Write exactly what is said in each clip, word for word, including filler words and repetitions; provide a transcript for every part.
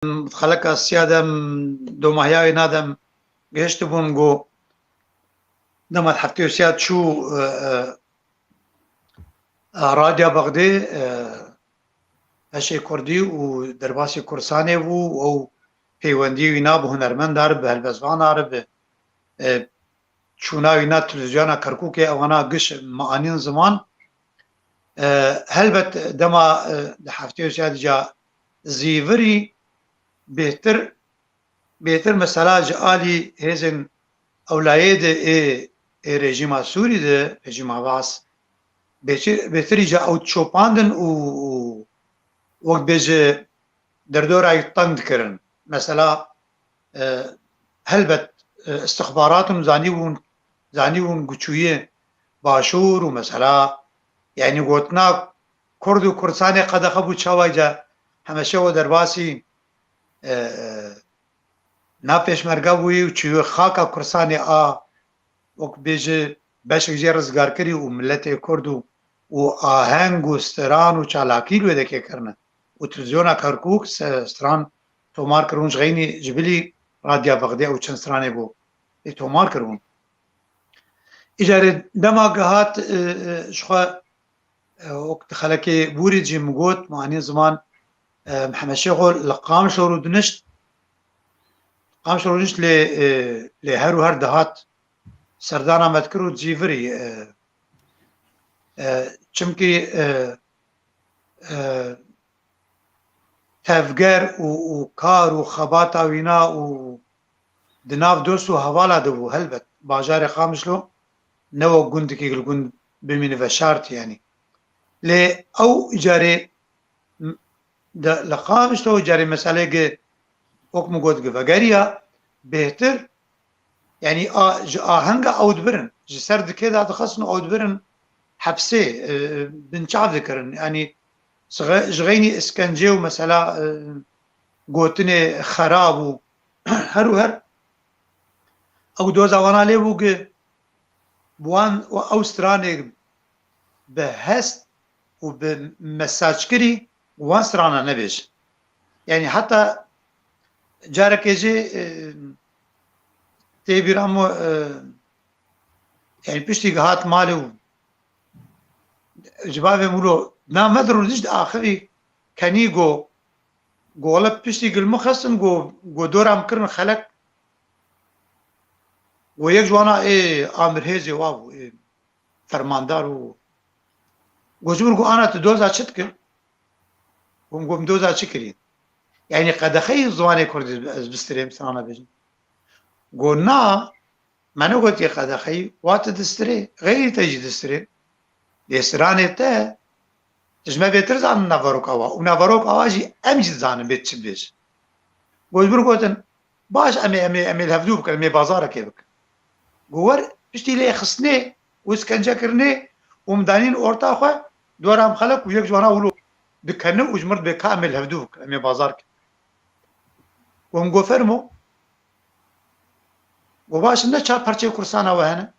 xeleka siya de, domahiya wê nadem gihiştibûn, got, dema heftê û siya çû, e, e, e, Radya Bexdê, e, beşê kurdî û derbasî Kurdistanê bû, ew peywendî wî na bi hunermenda re, bi helbestvan re, bi, e, çûna wî na televîzyona Kerkûkê, ewana giş mi anîn ziman. E, helbet dema, e, di heftê û siya dîca zîvirî bêhtir, bêhtir mesela ji alî hêzên ewlayê de ê, ê rejîma Sûrî de, rejîma Baas, bêtir, bêhtir îca ew çopandin û, û wek bêje derdora wî teng dikirin. Mesela, e, helbet, e, istixbaratên zanîbûn, zanîbûn ku çûyê Başûr û mesela, yani gotina Kurd û Kurdistanê qedexe bû, çawa îca hemeşe we derbasî, e, e, na pêşmerge bûyî û çûyê xaka Kurdistanê a, wek bêje beşek jê rizgarkirî û miletê Kurd û, û aheng û stran û çalakî li wê dekê kirine. Û televîzyona Kerkûk se-, stran tomar kiribûn, ji xeynî ji bilî Radya Bexdê ew çend stranê bû, ê tomar kiribûn. Îcarê dema gihat, e, e, ji xwe, e, wek di xelekê bûrî jî min got, min anî ziman, e, Mihemed Şêxo li Qamişlo rû dinişt. Qamişlo rû dinişt lê, e, lê her û her dihat serdana me dikir û dizîvirî, e, e, çimkî, e, e, tevger û, û kar û xebata wîna û di nav dost û hevala de bû, helbet. Bajarê Qamişlo ne wek gundekî li gund bimîne veşartî, yanî. Lê ew îcarê m-, de, li Qamişlo îcarê meselê gi, wek min got, gi vegeriya bêhtir, yanî a, ji ahenga ew dibirin, ji ser dikê de dixistin ew dibirin hepsê, e, binçav dikirin. Yanî ji xe-, ji xeynî îskencê û mesela, e, gotinê xerab û her û her ew doza wana lê bû gi bi wan û ew stranê bi hest û bi mesajkirî wan strana nebêje. Yanî heta carekê jî, e, tê bîra min, e, yanî piştî gihat malê û ji bavê min lo na me dirû dişt axivî kenî go, go wele piştî gil min xestin go, go dora min kirin xelek. Go yek ji wana ê amirhêzê wa bû, ê fermandar û go ji min go ana tu doza çi dikir? Go min go min doza çi kirî? Yanî qedexeyê ziwanê kurdî ez bistirêm, sana bêjim. Go na, me negotiye qedexeyî, wa tu distirê, xeyrî te jî distirê. Lê stranê te, tu ji me bêtir zanin naveroka wa. Û naveroka wa jî em jî dizanin bê çi dibêje. Go ji min gotin, baş, em ê, em ê, em ê li hevdû bikin, em ê bazarekê bikin. Go wer, piştî lê xistinê û îskence kirinê û min danîn orta xwe, dora min xelek û yek ji wana wilo dikene û ji min re dibê ka em ê li hevdû bikin, em ê bazar bikin. Go min go fermo. Go baş e, ne çar parçeyê Kurdistana we hene?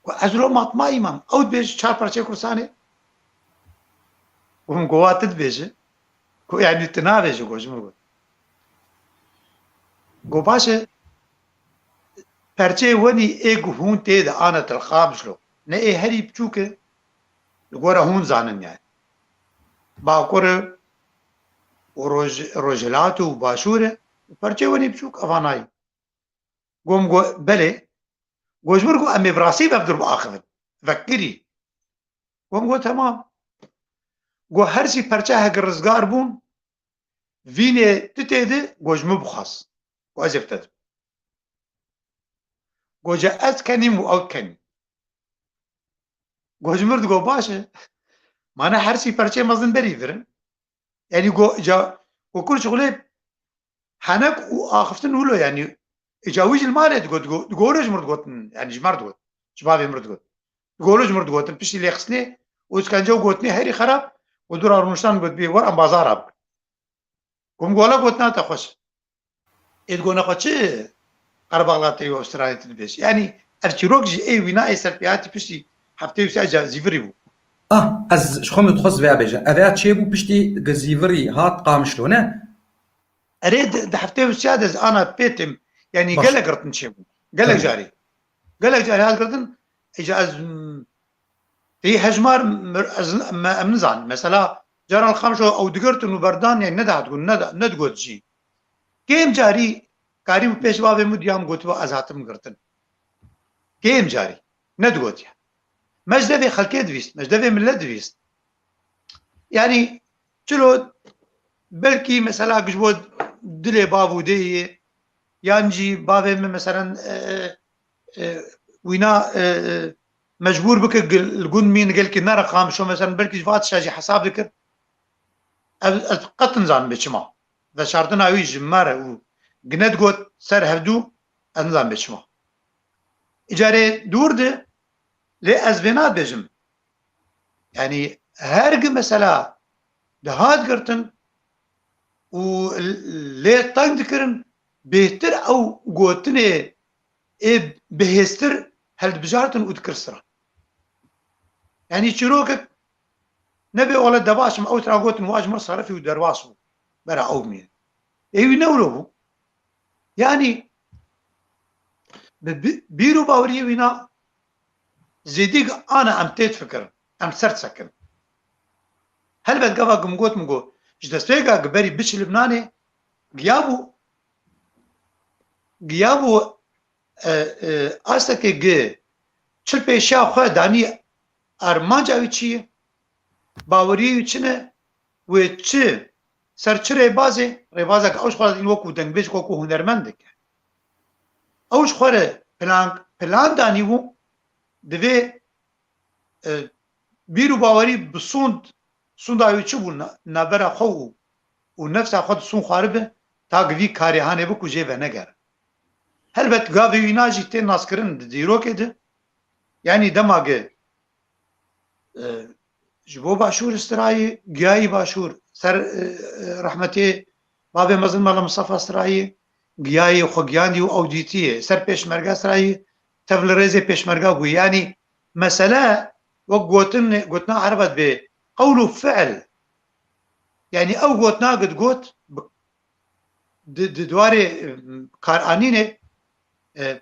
Go ez lo matmayî mam. Ew dibêje çar parçeyê Kurdistanê? Go min go wa tu dibêje. Go yanî tu nabêje, go ji min re got. Go baş e, perçeyê wenî ê ku hûn tê de ane Til Qamişlo, ne ê herî biçûk e, li gora hûn zanin yani. Bakur e û roj-, rojhilat û başûr e û perçeyê wenî biçûk evanayî. Go min go belê. Go ji min re go em ê bi rastî ve bi dur biaxivin. Vekirî. Go min go temam. Go her sî perçe heke rizgar bûn, vînê tu tê de, go ji min bixwaz. Go ez ê bi te dim. Go ca ez kenîm û ew kenî. Go ji min re digo baş e. Mane her sî perçeyê mezin berî virin. Yanî go ca, go kur şixulê henek û axiftin wilo, yanî îca wî jî li malê digot, digo, digo wilo ji min re digotin, yanî ji me re digot. Ji bavê min re digot. Digo wilo ji min re digotin, piştî lêxistinê û îskence û gotinê herî xerab û dûra rûniştan got bê wer em bazara bikin. Go min go wela gotina te xweş. Ê digone xwe çi qerebaxla te û Astralya te dibêje. Yanî ev çîrok jî ê wîna ê serpêhatî piştî heftê û sê ca zîvirî bû. Ah, ez ji xwe min dixwest vêya bêjim. Ev ya çêbû piştî gi zîvirî hat Qamişlo, ne? Erê di, di heftê û sê de ez ana pê têm, yanî Baş. Gelek girtin çêbû. Gelek Tamam. Carî. Gelek carî hat girtin, îca ez, m, pê hejmar mir, ez, me, em nizanin. Mesela, caran Qamişlo ew digirtin û berdan, yanî nedihat got, neda-, nedigot jî. Kêm carî karî û pêş bavê min diya min gotiba ez hatim girtin. Kêm carî. Nedigotiye. Me ji devê xelkê divîst, me ji devê millet divîst. Yanî çilo belkî mesela ji bo dilê bav û dê yê, yan jî bavê min meselen, e, e, wîna, e, e, mecbûr bike gil-, li gund mîn gelkî nere Qamişlo, meselen belkî ji va tişa jî hesab dikir. Ez, ez qet nizanim bê çima. Veşartina wî ji me re û gine digot ser hevdû, ez nizanim bê çima. Îcarê dûr di, lê ez vê nadibêjim. Yanî her gi mesela dihat girtin û l-, lê teng dikirin, bêhtir ew gotinê ê bihêztir heldibijartin û dikir stran. Yanî çîrokek nebê wele debaş im ew tira gotin wa ji min re serifî û derbas bû. Bera ew mîne. Ê wî ne wilo bû. Yanî bi, bi, bîr û baweriyê wîna zêdî ana em tê difikirin, em ser disekin. Helbet gava ku min got, min got, ji destpêka ku berî biçî Libnanê, giya bû, giya bû, e, e, astekê gi çil pêşiya xwe danî armanca wî çi ye? Baweriyê wî çi ne? Wê çi ser çi rêbazê, rêbazek ew ji xwe re dîn wekû dengbêj, wekû hunermend dike. Ew ji xwe re plan, plan danî bû, divê, e, bîr û bawerî bi sûnd, sûnda wî çi bû, na-, navbera xwe û, û nefsa xwe di sûn xwaribe, ta gi vî karê hanê bik û jê venegere. Helbet gavê wîna jî tê naskirin di dîrokê de, yanî dema gi e, ji bo Başûr strayî, giyayî Başûr, ser, e, e, rehmetê bavê mezin Mela Mistefa strayî, giyayî xwe giyandî û ew dîtiyê, ser pêşmerge strayî, tev li rêzê pêşmerge bû. Yanî mesele wek gotin, gotina Ereba dibê, qewl û fiil. Yanî ew gotina ku digot, bi, di, di dwarê, e, karanînê, e,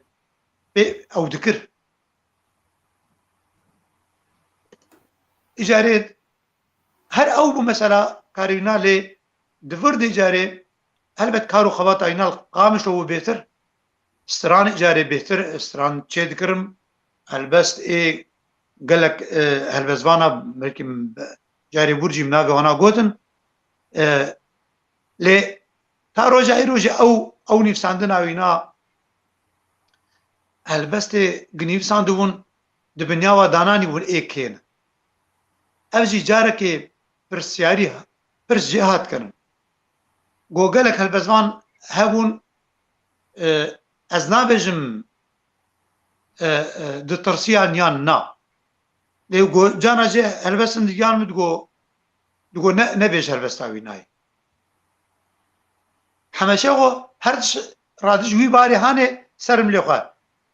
pê ew dikir. Îcarê her ew bû mesela karê wîna lê di vir de îcarê helbet kar û xebata wîna li Qamişlo bû bêtir. Stran îcarê bêtir, stran çê dikirim. Helbest ê gelek, e, helbestvana belkî carê bûr jî min navê wana gotin. E, lê ta roja îro jî ew, ew nivîsandina wîna helbestê ginîvîsandibûn di binyawa dananî bûn ê kê ne. Ev jî carekê pirsiyarî, pirs jê hat kirin. Go gelek helbestvan hebûn, e, ez nabêjim, e, e, ditirsiyan yan na. Lê go cana jê helbestin digiyan min digo, digo ne, nebêj helbesta wî nayê. Hemeşe xwe her tişt radij wî barê hanê serim lê xwe.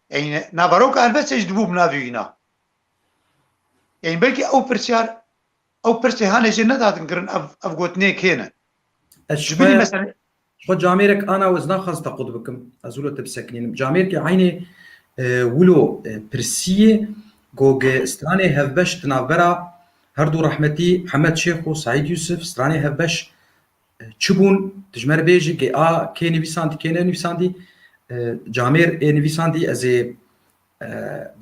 Yanî naveroka helbestê jî dibû bi navê wîna. Yanî belkî ew pirsyar, ew pirsê hanê jê nedatin kirin ev, ev gotinê kê ne. Ez Ji bilî xwe, mesela xwe camêrek ana ez naxwaz teqûd bikim. Ez wilo te bisekinînim. Camêrkê eynê, e, wilo, e, pirsiyê, go ge stranê hevbeş di navbera her du rehmetî Mihemed Şêx û Seîd Yûsif, stranê hevbeş çi bûn, tu ji me re bêjî, kê a, kê nivîsandî, kê nenivîsandî, e, camêr ê nivîsandî, ez ê, e,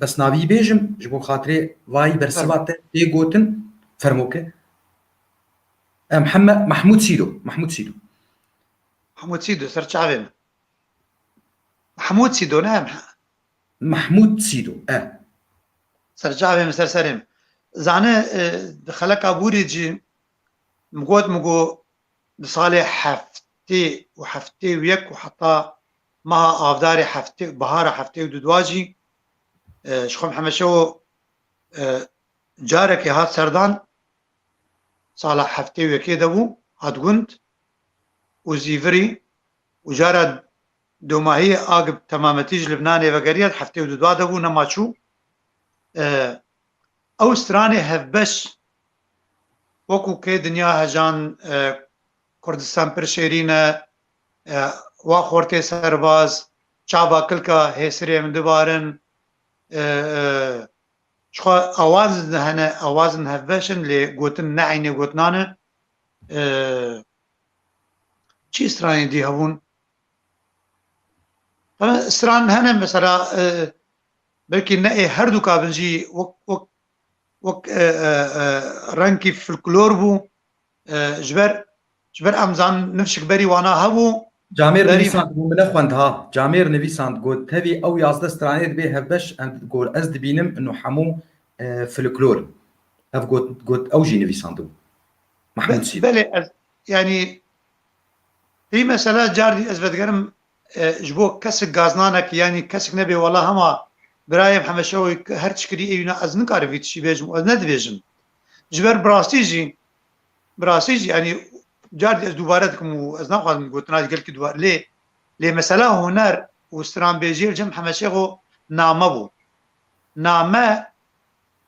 bes navî bêjim, ji bo xatirê vayî bersiva te tê gotin, fermo ke. E, Mihemed, Mehmûd Sîdo, Mehmûd Sîdo. Mehmûd Sîdo, ser çavê min. Mehmûd Sîdo, ne, Meh-, Mehmûd Sîdo, e. Ser çavê min, ser serê min. Zane, e, di xeleka bûrê cî, min got, min got, di salê heftê û heftê û yek û heta meha Avdarê heftê, bihara heftê û du dua jî, e, ji xwe Mihemed Şewo, e, carekê hat serdan, sala heftê û yekê de bû, hat gund û zîvirî û cara domahiyê a gi bi temametî ji Libnanê vegeriya di heftê û du dua de bû, nema çû. E, ew stranê hevbeş, wekû kê dinya hejan, e, Kurdistan pir şêrîn e, e, wa xortê serbaz, çava kilka hêsirê min dibarin, e, e, çiqa awazin hene, awazin hevbeş in, lê gotin ne eynê gotinan e. E, çi stranê dî hebûn? Heme stran hene mesela, e, belkî ne ê her du kabin jî wek, wek, wek, e, e, e, rengkî folklor bû. E, ji ber, ji ber em zan nifşik berî wana hebû. Camêr Berî nivîsand bû, min nexwend ha. Camêr nivîsand, got, tevî ew yazdeh stranê dibê hevbeş, em, got, ez dibînim ino hemû, e, folklor. Ev got, got, ew jî nivîsandibû. Mahmûd Be-, Sî. Belê, ez, yanî, pey mesela cardî ez vedigerim, e, ji bo kesik gaznanek, yanî kesik nebê, wela hema birayê Mihemed Şeho her çi kirî êwîna ez nikarim vî tişî bêjim û ez nedibêjim. Ji ber bi rastî jî, bi rastî jî, yanî cardî ez dubare dikim û ez naxwazim gotina gelkî dubare, lê, lê mesela huner û stranbêjiyê li cem Mihemed Şeho name bû. Name,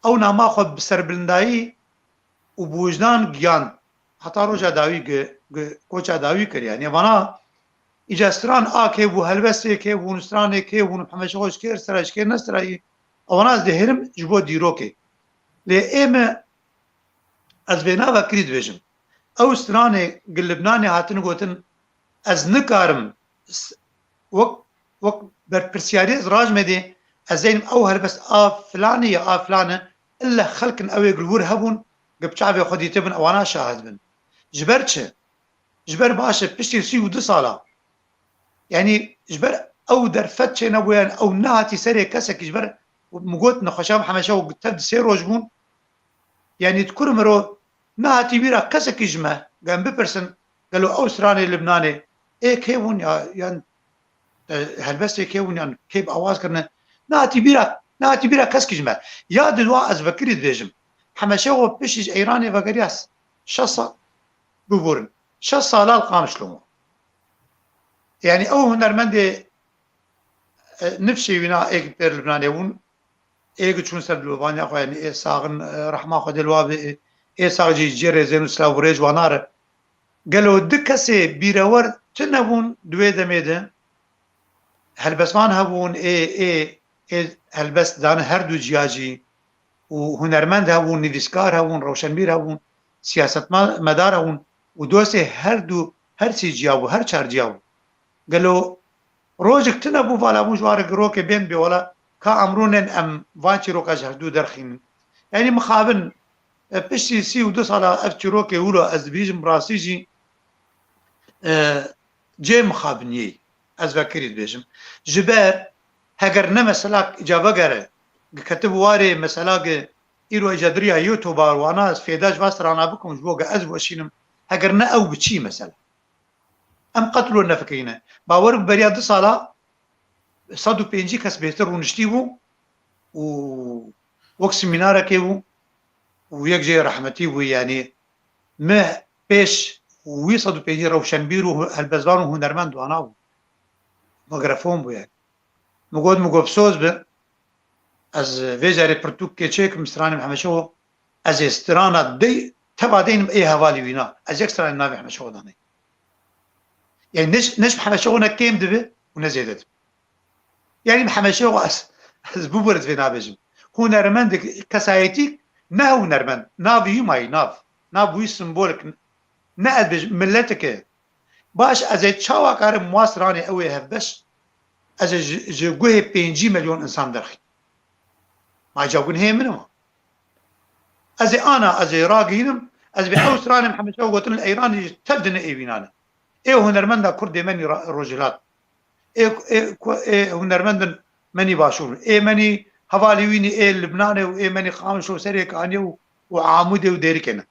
ew nama xwe bi serbilindayî û bi wijdan giyand. Heta roja dawî gi, gi koça dawî kir. Yanî vana îca stran a kê bû, helbestê kê bûn, stranê kê bûn, Mihemed Şeho ji kê sira, ji kê nesirayî. Ewana ez dihêlim ji bo dîrokê. Lê ê me, ez vê nava kirî dibêjim. Ew stranê gi Libnanê hatin gotin, ez nikarim s-, wek, wek berpirsiyarî ez rajmedê, ez zeynim ew helbest a filanî ya a filane, ille xelkin ew ê gilwir hebûn, gi bi çavê xwe dîtibin, ewana şahid bin. Ji ber çi? Ji ber baş e, piştî sî û du sala. Yanî ji ber ew derfet çênebûye, ew nehatî serê kesekî, ji ber min got nexweşa Mihemed Şeho tev di sê roj bûn. Yanî di kur miro nehatî bîra kesekî ji me, gem bipirsin, gelo ew stranê Libnanê ê kê bûn ya, yan, e, helbestê kê bûn, yan kê bi awaz kirine, nehatî bîra, nehatî bîra kesekî ji me. Ya di wa ez vekirî dibêjim. Mihemed Şeho piştî ji Eyranê vegeriya şeş sal, biborin. Şeş sala li Qamişlo. Yanî ew hunermendê, e, nifşê wîna ê pêr Libnanê bûn, ê çûn ser dilobaniya xwe, yanî ê saxin, e, rehma Xwedê li wa be, ê, ê sax jî cê rêzên û silav û rêz wana re. Gelo du kesê bîrewer tune bûn di wê demê de? Helbestvan hebûn, ê, ê, ê helbest dane her du ciya jî û hunermend hebûn, nivîskar hebûn, rewşenbîr hebûn, siyasetmedar hebûn û dostê her du, her sê ciya bû, her çar ciya bû. Gelo rojek tune bû, vala bû ji wan re girokê bên bê, wela ka emrûnên em van çîroka ji hevdû derxînin. Yanî mixabin, e, piştî sî û du sala ev çîrokê wilo ez dibîjim, rastî jî, e, cê mixabiniyê, ez vekirî dibêjim. Ji ber heger ne mesela îca vegere, gi ketib warê mesela gi îro îca diriya YouTube wana ez fêda ji va strana bikim ji bo gi ez weşînim. Heger ne ew bi çî mesela. Em qet lo nefikirîne. Bawer bi beriya du sala sed û pêncî kes bêhtir rûniştî bû û wek semînarekê bû û yek jê rehmetî bû, yanî me pêş wî sed û pêncî rewşenbîr û helbestvan û hunermend wana bû. Mikrofon bû yani. Min got, min got, soz bi, ez vê carê pirtûkê çêkim, stranê Mihemed Şeho, ez ê strana dey, teva deynim ê hevalî wîna. Ez yek stranê navê Mihemed Şeho danê. Yani ne, ne ji Mihemed Şeho ne kêm dibe û ne zêde dibe. Yani Mihemed Şeho ez, ez bû beriz vê nabêjim. Hunermendek, kesayetîk, ne hunermend, nav wî mayî, nav. Nav wî simbolik, ne ez bêjim, milleteke. Baş, ez ê çawa karim wa stranê ew ê hevbeş, ez ê ji, ji guhê pêncî milyon insan derxîm. Ma ca gunhê min e ma. Ez ê ana, ez ê ragihînim, ez bê ew stranê Mihemed Şeho gotin li Eyranê jî tev dine ê wînane. Ê hunermenda Kurd ê menî ra-, Rojhilat. Ê, ê, ku, ê hunermendin menî Başûr. Ê menî hevalî wînî ê Libnanê û ê menî Qamişlo û Serê Kaniyê û, û Amûdê û Dêrikê ne.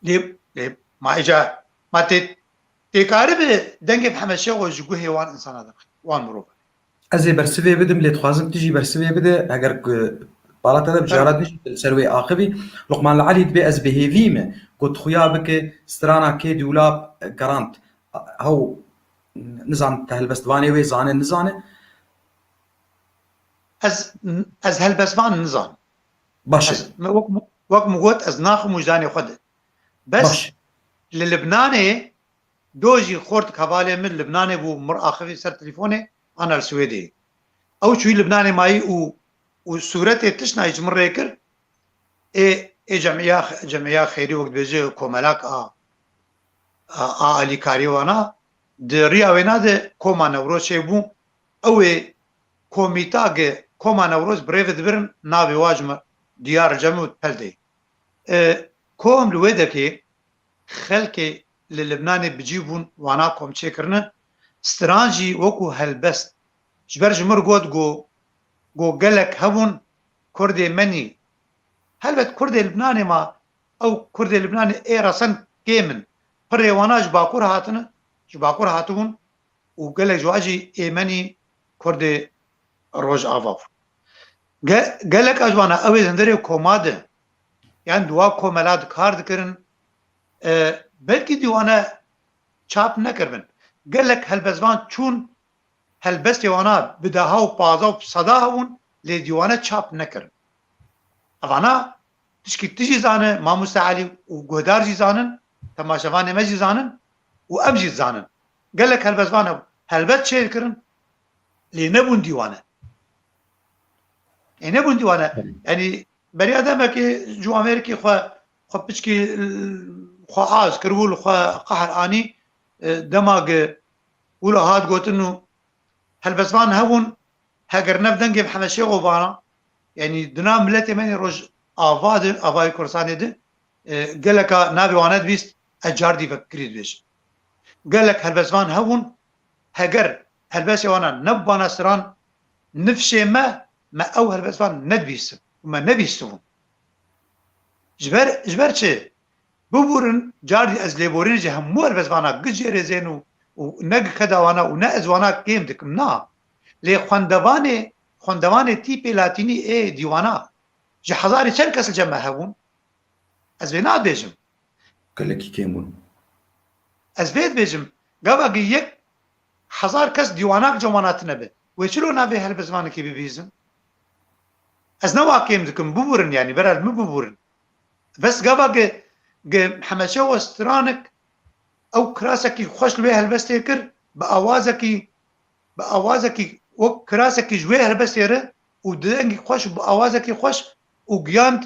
Lê, lê ma îca, ma tê, tê karibe dengê Mihemed Şeho ji guhê wan insana derxe, wan mirovan. Ez ê bersivê bidim, lê dixwazim tu jî bersivê bide. Eger ku bala te de bi Tabii. Jara din jî ser wê axivî. Luqman li Elî dibê ez bi hêvî me ku tu xuya bike strana kê dûlab gerand. Hew nizan te helbestvanê wê zane nizane. Ez, ez helbestvan nizan. Baş e. Ez, me wek, wek min got, ez naxim wijdanê xwe de. Bes Baş. Li Libnanê Do jî xortik hevalê min Libnanê bû, mir axivî ser telîfonê, ana li Swêdê. Ew çûyî Libnanê mayî û, û sûretê tiştnayî ji min rê kir, ê, ê cemiya, cemiya xêrî wek dibêje komelak a, a, a alîkariyê wana, di riya wêna de koma Newroz çêbû, ew ê komîta ge koma Newroz bi rê ve dibirin, navê wa ji me diyar cem û pel de. E, kom li wê dekê xelkê li Libnanê bi cî bûn, wana kom çêkirine, stran jî wekû helbest. Ji ber ji mir got, go, go gelek hebûn, Kurdê me nî. Helbet Kurdê Libnanê ma, ew Kurdê Libnanê ê resen kêm in. Pirê wana ji Bakur hatine, ji Bakur hatibûn û gelek ji wan jî ê me nî Kurdê Rojava bûn. Ge-, gelek a ji wana ew ê li hundirê koma de, yan di wa komela de kar dikirin, e, belkî dîwane çap nekiribin. Gelek helbestvan çûn, helbestê wana bi deha û pazdeh û bi seda hebûn, lê dîwane çap nekirin. Evana tişkî tu jî zane, mamoste Elî û guhdar jî zanin, temaşevanê me jî zanin û em jî zanin. Gelek helbestvan hebûn. Helbest çêkirin, lê nebûn dîwane. Ê nebûn dîwane. Yanî beriya demekê ji Amerîkê xwe, xwe piçkî, xwe az kiribû, li xwe qehr anî, e, dema ge wilo hat gotin û helbestvan hebûn, heger ne bi dengê Mihemed Şêxo vana, yanî di nav miletê me yê Rojava de, avayê Kurdistanê de, e, geleka navê wan nedibîst, ez cardî vekirî dibêjim. Gelek helbestvan hebûn, heger helbestê wana nebûbana stran, nifşê me, me ew helbestvan nedibîstin û me nebîstibûn. Ji ber, ji ber çi? Bibûrin, cardî ez lêborînê ji hemû helbestvana gi jê rêzên û, û ne gi keda wana û ne ez wana kêm dikim, na. Lê xwendevanê, xwendevanê tîpê latînî ê dîwana ji hezarê çend kes li cem me hebûn? Ez vê nabêjim. Gelekî kêm bûn. Ez vê dibêjim, gava gi yek hezar kes dîwanak cem wana tine be. Wê çilo navê helbestvanekî bibîzin? Ez ne wa kêm dikim, bibûrin yanî, bera li min bibûrin. Bes gava ge, ge Mihemed Şêxo stranek, ew kirasekî xweş li wê helbestê kir, bi awazekî, bi awazekî wek kirasekî ji wê helbestê re û dengî xweş û bi awazekî xweş û giyand,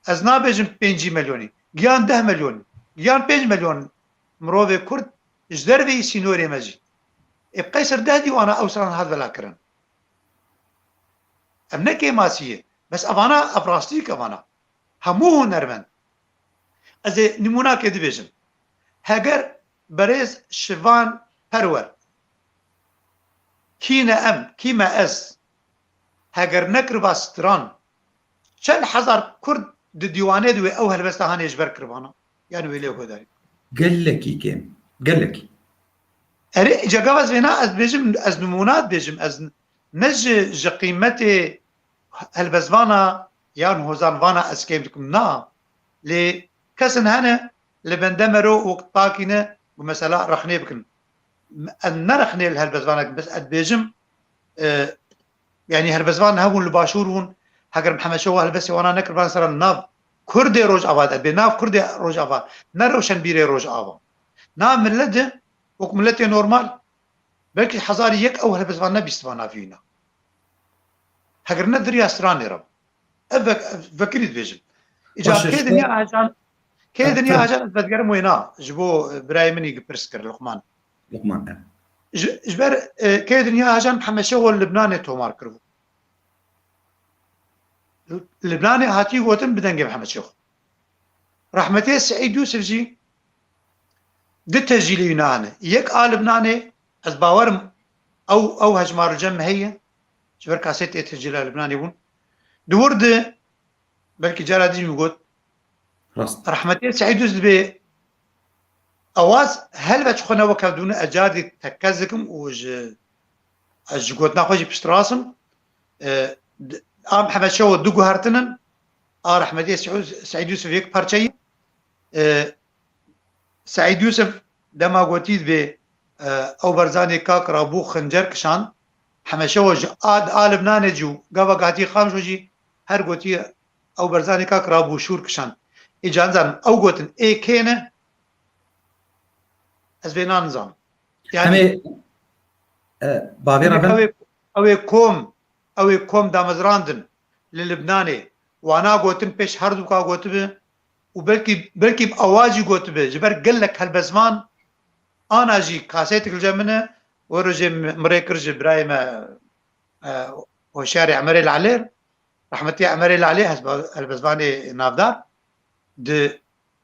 ez nabêjim pêncî milyonî, giyand deh milyonî, giyand pênc milyon mirovê Kurd ji derveyî sînorê me jî. Ê bi qeysir deh dîwana ew stran hat velakirin. Ev ne kêmasî ye. Bes evana, ev rastî ye evana. Hemû hunermend. Ez ê nimûnakê dibêjim. Heger berêz Şivan Perwer, kî ne em, kî me ez, heger nekiriba stran, çend hezar Kurd di dîwanê de wê ew helbesta hanê ji ber kiribana? Yanî wê lê guhdarî. Gelekî kêm. Gelekî. Erê, îca gava ez vêna, ez dibêjim, ez nimûna dibêjim, ez ne ji, ji qîmetê helbestvana yan hozanvana ez kêm dikim, na. Lê kesin hene li bende mero wek takî ne, bi mesela rexnê bikin. Ez ne rexnê li helbestvanek, bes ez dibêjim, e, yanî helbestvan hebûn li başûr bûn, heger Mihemed Şêxo helbestê wana nekiribana ser nav Kurdê Rojava de, bê nav Kurdê Rojava, ne rewşenbîrê Rojava. Nav millet de, wek miletê normal, belkî hezarî yek ew helbestvan nebîstiba navî wîna. Heger ne diriya stranê re. Ev vek-, ev vekirî dibêjim. Îca Baş e, kê ji dinya bo ajan, kê dinya ajan ez vedigerim wêna ji bo, e, birayê min î pirs kir Luqman. Luqman, e. Ji, ji ber, e, kê dinya ajan Mihemed Şêxo li Libnanê tomar kiribû. Libnanê hatî gotin bi dengê Mihemed Şêxo. Rehmetê Seîd Yûsif jî di tecîlê wîna hene. Yek a Libnanê, ez bawerim ew, ew hejmar li cem me heye. Ji ber kasê tê tecîla Libnanê bûn. Di wir de, belkî cara din jî min got, Rast. Rehmetê Seîd Yûsif dibê, ewaz helbet ji xwe ne wek hevdûne, ez cardî tekkez dikim û ji, ez ji gotina xwe jî piştrast im. E, d-, a Mihemed Şêxo du guhertin in. A rehmetê Seîd, Seîd Yûsif yek parçeyî. E, Seîd Yûsif dema gotî dibê, e, ew berzanê kak rabû xincer kişand. Mihemed Şêxo ji a, a Libnanê jî û gava hatî Xamşo jî her gotî ew berzanê kak rabû şûr kişand. Îca nizanim ew gotin ê kê ne? Ez vê nan nizanim. Yanî Em ê, e, bavê hinek Rebin? Ew ê, ew ê kom, ew ê kom damezrandin li Libnanê. Wana gotin pêş her du ka gotibi û belkî, belkî bi awaz jî gotibi. Ji ber gelek helbestvan ana jî kasetik li cem min e. Wê rojê mi, mi rê kir ji birayê me, e, Hoşyarê Emerê Lalê, rehmetî Emerê Lalê, hesba-, helbestvanê navdar, di,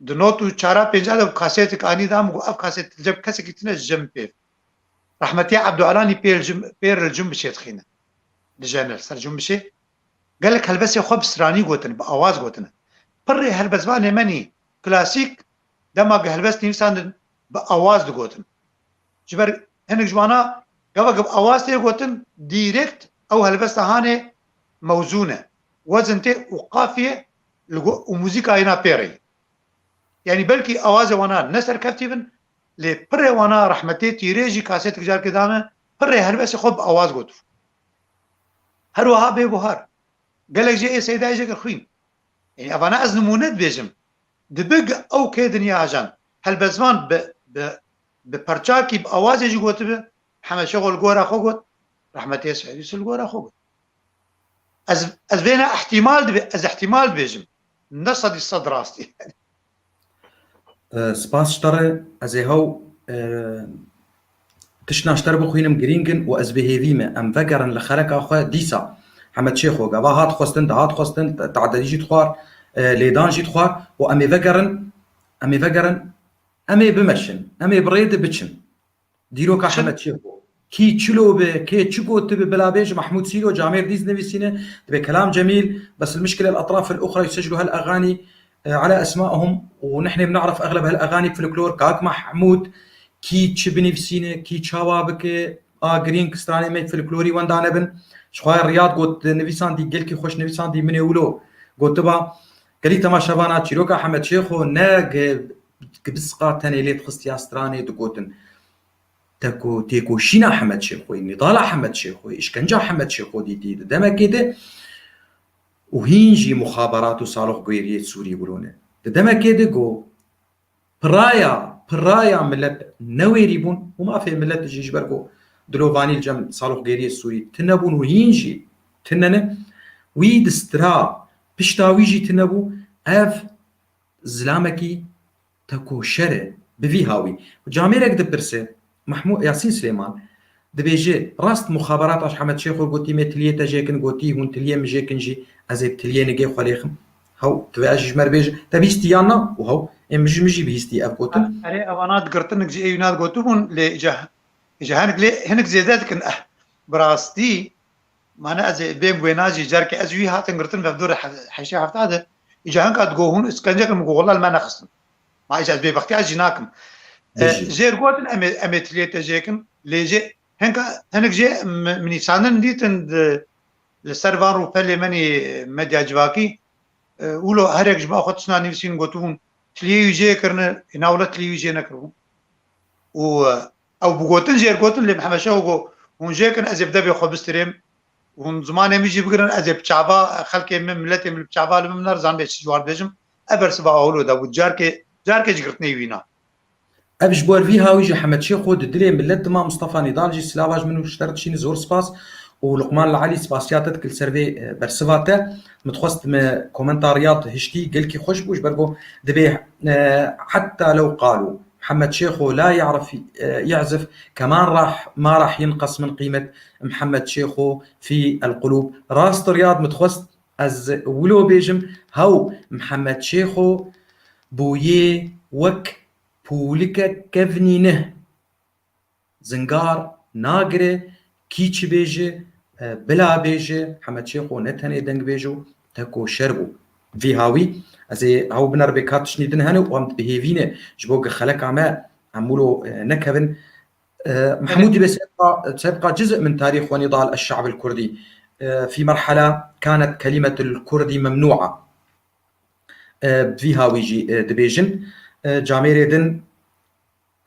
di not û çara pênca de kasetik anî da min, got, ev kaset li cem kesekî tune ji cem pê. Rehmetî Ebdualanî pêr cim-, pêr li cim bişê dixîne. Dijene li ser cim bişê. Gelek helbestê xwe bi stranî gotine, bi awaz gotine. Pirrê helbestvanê menî klasîk dema ku helbest nivîsandin bi awaz digotin. Ji ber hinek ji wana gava ku bi awaz tê gotin, dîrekt ew helbesta hanê mewzûn e. Wezin tê û qafiyê li go-, û muzîka yena pê re ye. Yanî belkî awazê wana ne serkeftî bin, lê pirrê wana rehmetê tîrê jî kasetik carkê dame, pirrê helbestê xwe bi awaz gotibo. Her wiha bê buhar. Gelek jê ê Seydayê jê kir xwîn. Yanî evana ez nimûne dibêjim. Dibe ku ew kê dinya ajan. Helbestvan bi, bi, bi perçakî, bi awazê jî gotibi, Mihemed Şêxo li gora xwe got, rehmetê Seydî li gora xwe got. Ez, ez vêna ihtimal dibe-, ez ihtimal dibêjim. Ne sedî sed rastî. E, spas ji te re. Ez ê hew, e, tiştna ji te re bixwînim, girîng in û ez bi hêvî me. Em vegerin li xereka xwe dîsa. Hemed Şêxo gava hat xwestin, dihat xwestin, te-, te'dedî jî dixwar, e, lêdan jî dixwar û em ê vegerin, em ê vegerin, em ê bimeşin, em ê bi rê de biçin. Dîroka Çi? Hemed Şêxo. Kî çilo be, kê çi gotibe, bila bêje Mahmûd Sîlo, camêr dîz nivîsîne, dibe Kelam Cemîl, بس المشكلة الأطراف الأخرى يسجلوا هالأغاني، آه، على أسمائهم، ونحن بنعرف أغلب هالأغاني فلكلور، Kak Mahmûd, kî çi binivîsîne, kî çawa bike, a girîng stranê me folklorî wenda nebin. Ji xwe Riyad got, nivîsandî, gelkî xweş nivîsandî, min ê wilo gotiba. Gelî temaşevana çîroka Hemed Şêxo ne ge-, gibisqa tenê lê dixistiya stranê digotin. Teko-, têkoşîna Hemed Şêxoyê, nîdala Hemed Şêxoyê, îşkenca Hemed Şêxo dîtî di demekê de û hîn jî muxaberat û saloxgêriyê Sûrî wilo ne. Di demekê de ku piraya, piraya milet newêrî bûn û mafê milet jî ji ber ku dilovanî li cem saloxgêriyê Sûrî tune bûn û hîn jî tune ne, wî distira, pişta wî jî tune bû, ev zilamekî tekoşer e, bi vî hawî. Camêrek dipirse, Mahmû-, Yasîn Silêman, dibêje, rast muxaberat a ji Hemed Şêxo gotî, me tiliyê te jêkin, gotî, hûn tiliyê min jêkin jî, ez ê bi tiliyê nigê xwe lêxim. Hew, divê ez jî ji me re bêje, te bihîstî yan na? Û hew, ê min jî, min jî bihîstî ev gotin. Erê, evana digirtinik jî ê wîna digotibûn, lê îca, îca hinek lê, hinek zêde dikin, eh, bi rastî, Mane ez ê bêm wêna jî, carkê ez wî hatin girtin vevdor he-, heştê hefta de. Îca hinka digo hûn îskencekin, min got, "Wela li me nexistin." Ma îca ez bêbextiya jî nakim. E, Bijî. Jêr gotin, "Em ê, em ê tiliyê te jêkin." Lê jê hinka, hinek jê mi-, min îsandin dîtin di, li ser van rûpelê menî medya civakî, e, wilo herek ji ba xwe tişna nivîsîn gotibûn, "Tiliyê wî jê kirine." Ê na wela tiliyê wî jê nekiribûn. Û, e, ew bi gotin jê gotin, lê Mihemed Şeho got, "Hûn jê kin, ez ê bi devê xwe bistirêm. Hûn zimanê min jî bigirin, ez ê bi çava xelkê min, miletê min bi çava li min nere, zanibê çi ji wan bêjim." Ev bersiva Awlo de bû. Carkê, carkê ji girtinê wîna. Ev ji bo vî hawî jî Hemed Şêxo di dilê milet dima. Mustafa Nîdal jî silava ji min û ji te re dişîne, zor spas. Û Luqman Li Elî, spasiya te dikin li ser vê, e, bersiva te. Min dixwest me komenta Riyad hiştî gelkî xweş bû, ji ber ku dibê, e, hetta lew qalu Mihemed Şêxo la ya'rif, e, ya'zif, keman rah, ma rah yinqas min qîmet Mihemed Şêxo fî el qulûb. Rast Riyad, min dixwest ez wilo bêjim, hew Mihemed Şêxo bûyê wek pûlike kevnî ne. Zingar nagire, kî çi bêje, e, bila bêje, Hemed Şêxo ne tenê dengbêj û tekoşer bû. Vî hawî, ez ê hew bineribê ka tiştî din hene û em dibihêvîne ji bo ku xeleka me em wilo, e, nekevin. E, Mehmûdî bê sebqa, sebqa cizء min tarîx wenî dal eşşe'b el kurdî. E, fî merhela kanet kelimetul kurdî memnû'a. E, vî hawî jî, e, dibêjin. E, camêrê din,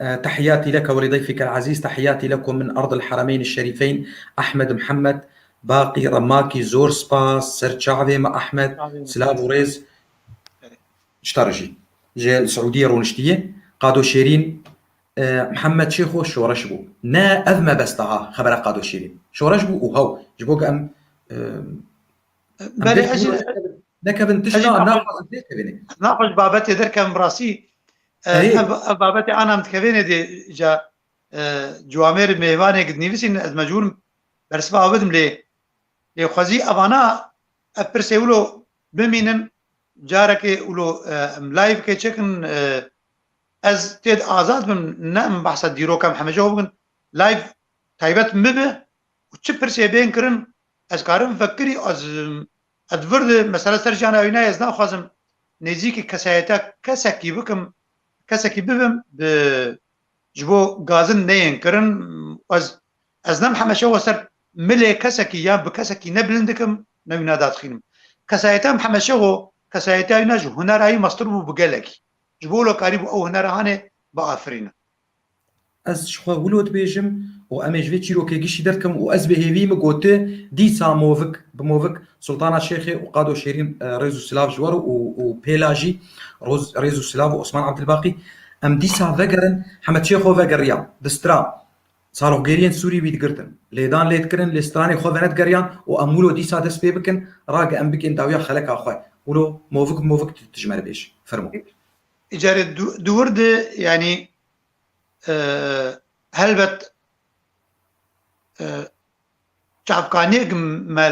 e, تحياتي لك ولضيفك العزيز، تحياتي لكم من أرض الحرمين الشريفين، Ahmed Mihemed Baqî Remakî, zor spas, ser çavê me Ahmed, Çavê me. Silav û rêz. Ji te re jî. Ji Siûdiyê rûniştiye. Qado Şêrîn, e, Mihemed Şêxo şoreş bû. Ne ev mebesta ha, xebera Qado Şêrîn. Şoreş bû û hew. Ji bo ku em, e, em Belê, bêjin ez jî, nekevin, nekevin ez jî tişta naxweş, naxwazin têkevin. naxweş babetê derkem rastî. E, Erê, ev, ev babetê anam dikevêne dê ca, e, ciwamêr mêvanê nivîsîn ez mecbûr bersiva ew bidim lê, lê xwezî evana ev pirsê wilo bimînin, carekê wilo, e, em live kê çekin, e, ez têd azad bim, ne em behsa dîroka Mihemed Şêxo bikin, live taybet min bibe û çi pirsê bên kirin, ez karim vekirî, ez, ez vir di mesele ser jiyana wî nayê, ez naxwazim nêzîkî kesayeta kesekî bikim, kesekî bibim, bi, ji bo gazin neyên kirin, ez, ez ne Mihemed Şêxo ser milê kesekî yan bi kesekî ne bilind dikim, ne wîna dadixînim. Kesayeta Mihemed Şêxo, kesayeta wîna ji hunera wî mestir bû bi gelekî. Ji bo wilo karîbû ew hunera hanê biafirîne. Ez ji xwe wilo dibêjim û em ê ji vê çîrokê gişî derdikim û ez bi hêvî min gote dîsa movik bi movik Sultana Şêxê û Qado Şêrîn, e, rêz û silav ji we re û, û pêla jî roz-, rêz û silav û Osman Abdilbaqî. Em dîsa vegerin, Hemed Şêxo vegeriya, bi stran, saloxgeriyên Sûrî wî digirtin. Lêdan lê dikirin, lê stranê xwe venedigeriyan û em wilo dîsa dest pê bikin, rage em bikin dawiya xeleka xwe. Wilo movik bi movik tu, tu ji me re bêj. Fermo. Îcarê du-, di wir de, yanî, e, helbet, e, çavkaniyek me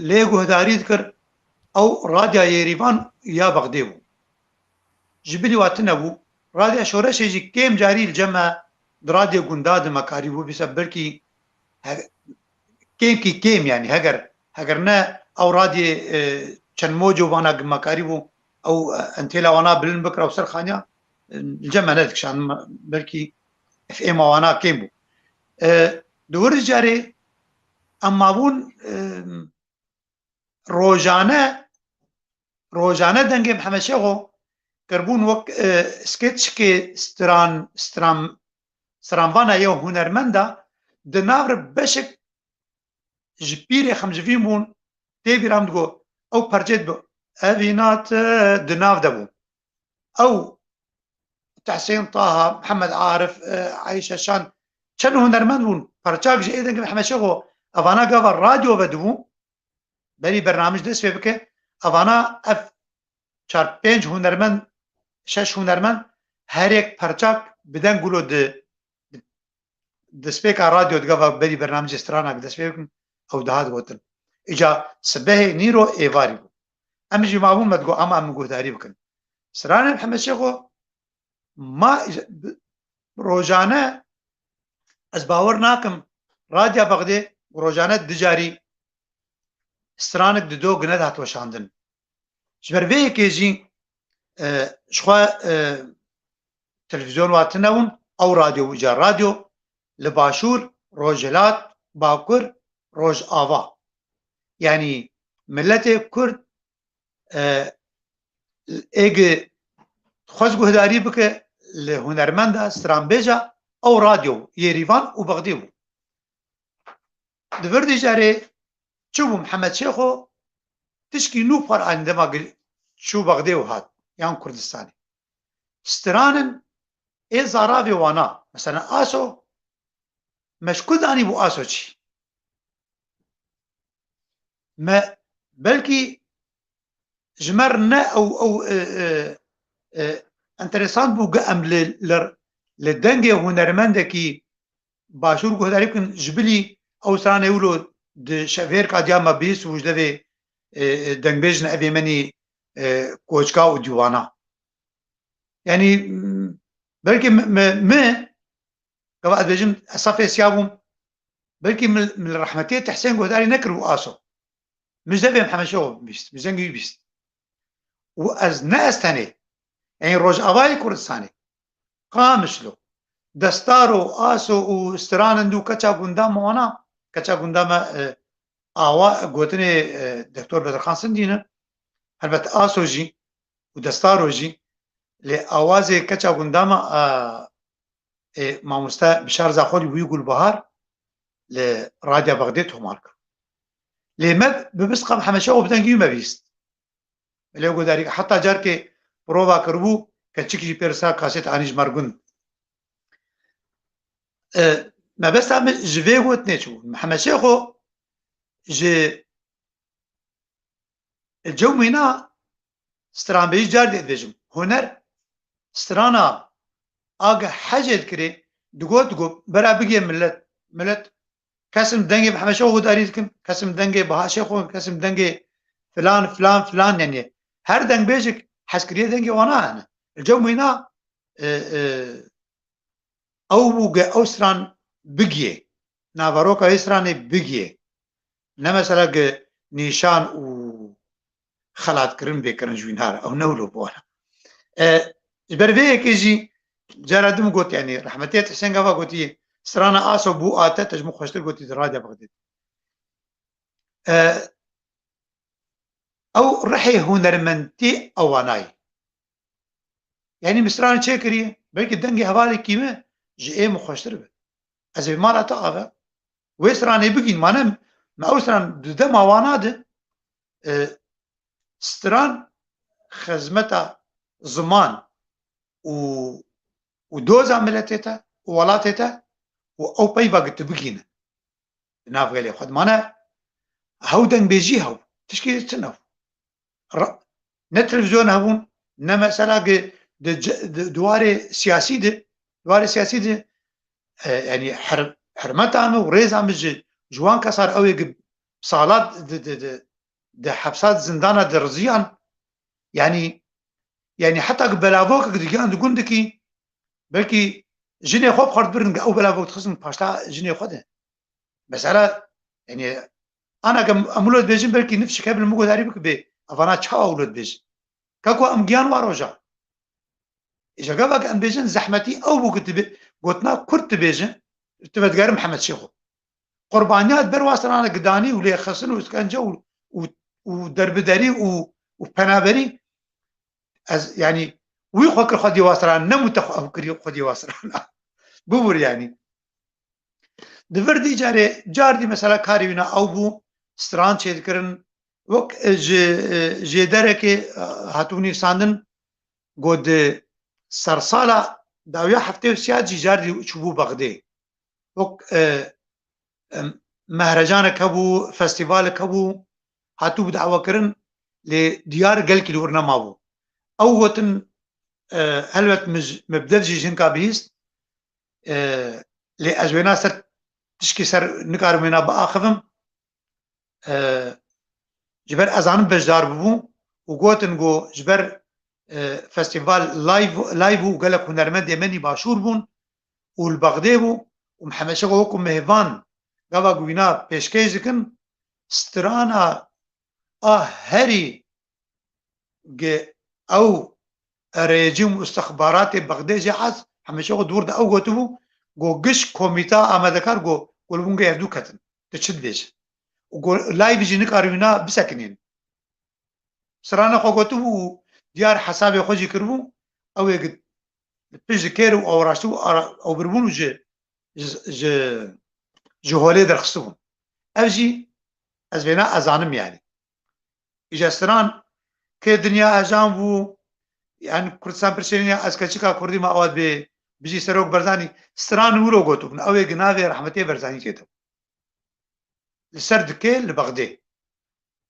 lê guhdarî dikir, ew Radya Yêrîvan ya Bexdê bû. Ji bilî wa tune bû. Radya Şoreşê jî kêm carî li cem me di radyo gunda de me karîbû bîse belkî he-, kêmkî kêm, yanî heger, heger ne ew radyê, e, çend moco vana me karîbû ew, e, entêla wana bilind bikira û ser xaniya, e, li cem me nedikişand, me, belkî F M wana kêm bû. E, di wir carê em mabûn, e, rojane, rojane dengê Mihemed Şêxo kirbûn wek, e, skeçikê stran, stran, stranvana ya hunermenda, di nav re beşek ji pîrê xemcivîn bûn, tê bîra min digot, ew perçê dibe, ev îna te di nav de bû. Ew Tehsîn Taha, Mihemed Arif, e, Eyşe Şan, çend hunermend bûn, perçak ji ê dengê Mihemed Şêxo, evana gava radyo vedibû, berî bernamij dest pê bike, evana ev çar pênc hunermend, şeş hunermend, her yek perçak bi deng gulo di, di destpêka radyo digava berî bernamijê stranak dest pê bikin, ew dihat gotin. Îca sibehê nîro êvarî bû. Em jî mabûn me digot, ama em guhdarî bikin. Stranê Mihemed Şêxo ma rojane ez bawer nakim, Radya Bexdê rojane du carî stranik di do gine dihat weşandin. Ji ber vê yekê jî, e, ji xwe, e, televîzyon wa tune bûn, ew radyo bû, îca radyo li Başûr, Rojhilat, Bakur, Rojava. Yanî miletê Kurd, e, êgî xwest guhdarî bike li hunermenda, stranbêja, ew radyo bû, Yêrîvan û Bexdê bû. Di vir dî carê çi bû Mihemed Şêxo, tişkî nû par anî dema gil-, çû Bexdê û hat, yan Kurdistanê. Stranin ê zaravê wana, mesela Aso, me ji ku zanîbû Aso çi? Me belkî ji me re ne ew, ew, e, e, e, enteresan bû ge em li, li, li dengê hunermendekî Başûr guhdarî bikin, ji bilî ew stranê wilo di şevêrka diya me bîst û ji devê, e, e, dengbêjin evê menî, e, koçka û dîwana. Yanî, m, belkî mi, mi, mi, gava ez bêjim, ez safê siya bûm, belkî mi, mi li rehmetiyê Tehsên guhdarî nekiribû Aso. Min ji devê Mihemed Şêxo bîst, min ji dengê wî bîst. Û ez ne ez tenê, yanî Rojavayê Kurdistanê, Qamişlo, Destaro, Aso û Stranind û keça gunda me wana, keça gunda me, e, awa gotinê, e, Doktor Bedirxan Sindî ne. Helbet Aso jî û Destaro jî, lê awazê keça gunda me, e, e, mamoste Bişar Zaxolî wî Gulbahar li Radya Bexdê tomar kir. Lê me bi bisqa Mihemed Şêxo bi dengî wî me bîst. Lê guhdarî heta carkê prova kiribû, keçik jî pê re sar kaset anî ji me re gund. E, mebesta min ji vê gotinê çi bû? Mihemed Şêxo ji cewmîna stranbêjî car dê dibêjim. Huner strana age hecê dikirê, digot, digot, bera bigê millet, millet, kesim dengê Mihemed Şêxo gudarî dikim, kesim dengê Baha Şêxo, kesim dengê filan, filan, filan, yani her dengbêjik hez kiriye dengê wana hene. Li cewmîna, e, e, ew bû ge ew stran bigiyê. Naveroka wê stranê bigiyê. Ne mesela ge nîşan û xelatkirin bê kirin ji wî nare. Ew ne wilo bû wana. E, ji ber vê yekê jî cara din min got, yani rehmetiyet Husên gava gotiye, strana aso bû ate, te ji min xweştir gotî di radya Bexdêd. E, ew rihê hunermendî ewanayî. Yani min stran çêkiriye, belkî dengê hevalekî me ji ê min xweştir be. Ez ê mala te ave. Wê stranê bigîn, mane me ew stran di dema wana de, e, stran xizmeta ziman û, û doza miletê te û welatê te û ew peyva gi tu bigîne. Di nav gelê xwe de mane hew dengbêjî hew. Tişkî çi ne? Ra-, ne televîzyon hebûn, ne mesela ki di ce-, di, di warê siyasî de, di warê siyasî de, e, yani her-, hermeta min û rêza min ji, ji wan kesar ew ê ki salat di, di, di, di hepsa di zindana di riziyan, yani, yani heta ki belavokek digiyan di gundikî, belkî jinê xwe bi xwe dibirin, ew belavok dixistin paşta jinê xwe de. Mesela, yani, ana ke em wilo dibêjin, belkî nifşik hebin min guhdarî bike bê, evana çawa wilo dibêjin? Ka ku em giyan wa roja. Îja gava ke em bêjin, zehmetî ew bû ku tu bê, gotina Kurd tu bêjin, tu vedigerin Mihemed Şêxo. Qurbaniya di ber wa strana gidanî û lêxistin û îskence û, û, û derbiderî û, û penaberî, ez, yani, wî xwe kir xwedî wa strana, ne min te xwe ew kirî xwedî wa strana. Bibûr, yani. Di vir dî carê, car dî mesela karê wîna ew bû, stran çêdikirin. Wek, e, ji, e, jêderekê, e, hatibû nivîsandin, got di sersala dawiya heftê û siyat jî car dî çûbû Bexdê. Wek, e, e, mehrecanek hebû, festîvalek hebû, hatibû dawekirin, lê diyar gelkî li wir nemabû. Ew gotin, e, helbet min ji, min bi dev jî ji hinka bihîst, e, lê ez wêna ser tişkî ser nikarim wêna biaxivim. E, ji ber ez zanim beşdar bûbû û gotin ku ji ber, e, festîval live, live bû û gelek hunermendê me nî başûr bûn û li Bexdê bû û Mihemed Şêxo wekû mêvan gava ku wîna pêşkêş dikin, strana a herî ge ew rejîm û istixbaratê Bexdê jê ez hemîşe xwe dûr de ew gotibû, go giş komîta amadekar go, go li hûn ge hevdû ketin. Tu çi dibêjî? Û go live jî nikar wîna bisekinîn. Strana xwe gotibû û diyar hesabê xwe jî kiribû, ew ê gi-, li pişt dikêr û ew raştibû ara-, ew biribûn û ji, ji, ji, ji holê derxistibûn. Ev jî ez vêna ez zanim yani. Îja stran kê dinya ejan bû, yani Kurdistan pirçê nîne, ez keçika Kurdî me, awa dibê bijî Serok Barzanî, stran wilo gotibûn, ew ê gi navê rehmetê Barzanî tê de. Li ser dikê li Bexdê.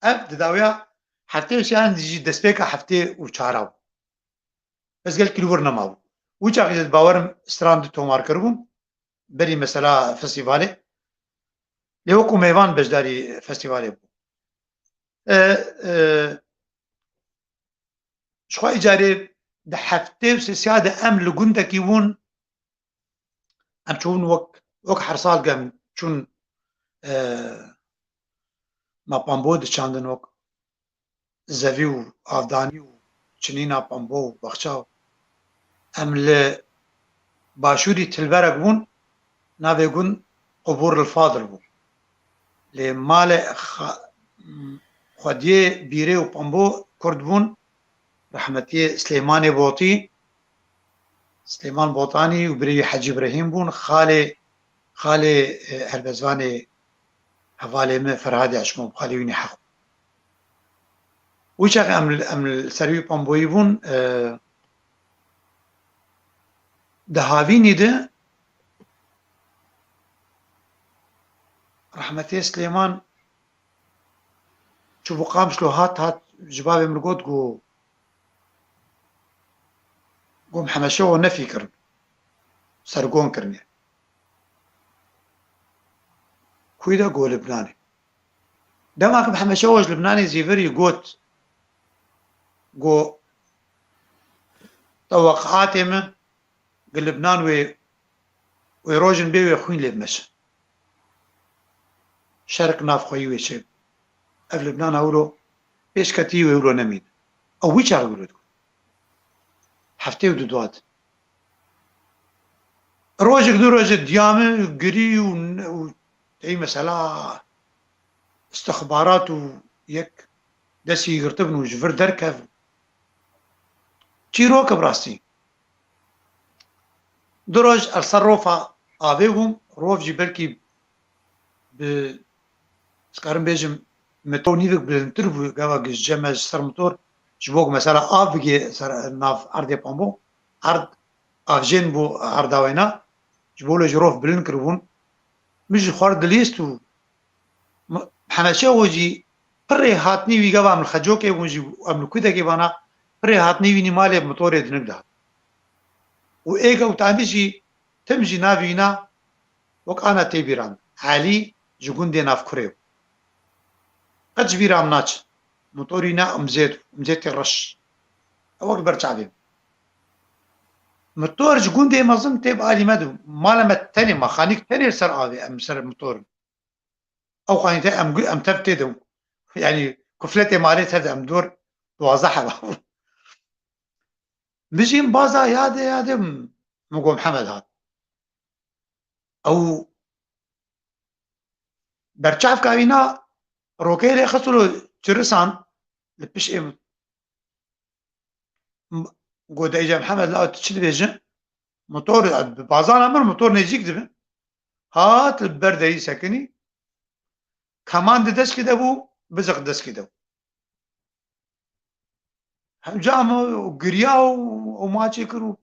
Ev di dawiya heftê û sêyan jî destpêka heftê û çara bû. Bes gelkî li wir nemabû. Wî çaxê jî bawerim stran di tomar kiribûn, berî mesela festîvalê. Lê wekû mêvan beşdarî festîvalê bû. E, e, ji xwe îcarê di heftê û sêsiya de em li gundekî bûn, em çûn wek, wek her sal gem çûn, e, me pambo diçandin wek zevî û avdanî û çinîna pambo û baxça. Em li başûrî Tilberek bûn, navê gund Qubûr el Fadil bû. Lê malê xa-, xwediyê bîrê û pambo Kurd bûn, rehmetiyê Silêmanê Botî, Silêman Botanî û birê wî Hecî Îbrahîm bûn, xalê, xalê, e, helbestvanê hevalê me Ferhadê Eşmo, xalê wî nî heq. Wî çax em, em li ser wî pamboyî bûn, e, di havînî de Rehmetê Silêman çûbû Qamişlo, hat hat ji bavê min got, got, got Mihemed Şeho nefî kirin, sergon kirine. Kuyê de? Got Libnanê. Dema ku Mihemed Şeho ji Libnanê zîvirî got, got, teweqatê min gi Libnan wê, wê rojin bê wê xwîn lê bimeşin. Şerek navxweyî wê çê. Ev Libnan ewro pêşketî wê ewro nemîn. Ew wî çax wilo digot. Heftê û du duat. Rojek du rojek diya min girî û, û tey mesela istixbarat û yek destî girtibin û ji vir derkev. Çîrok e bi rastî. Du roj ez ser rofa avê bûm, rov jî belkî bi, ez karim bêjim, metro nîvik bilindtir bû, gava ji cem me ji ser motor, ji bo ku mesela av bigê ser nav erdê pambo, erd avjên bû erda wêna, ji bo lê ji rov bilind kiribûn. Min ji xwe re dilîst û M-, Mihemed Şeho jî pirê hatinî wî gava em li Xecokê bûn jî, em li Kudekê vana, pirê hatinî wî nî malê bi motorê dinik dihat. Û êk ew tanî jî tim jî navî wîna wek ana tê bîra min. Elî ji gundê Navkurê bû. Qet ji bîra min naçe. Motorî ne, em zêd, em zêd tê reş. Ew wek ber çavê min. Motor ji gundê mezin tê bi alî me de. Mala me tenê, ma xanîk tenê li ser avê, em li ser motor in. Ew xanî te em gu-, em tev tê de. Yanî kufletê malê tev de em dor duwazdeh heba bû. Min jî baza yade yade min got Mihemed hat. Ew berçavka wîna rokeyê lê xist û çirisan li pişt ê min. M-, got, "Eyca Mihemed, la tu çi dibêjin?" Motor, bi bazana min motor nêzîk dibin. Hat li ber derî sekinî. Keman di deskî de bû, bizik deskî de bû. Hemca min giriya û, û maçê kir û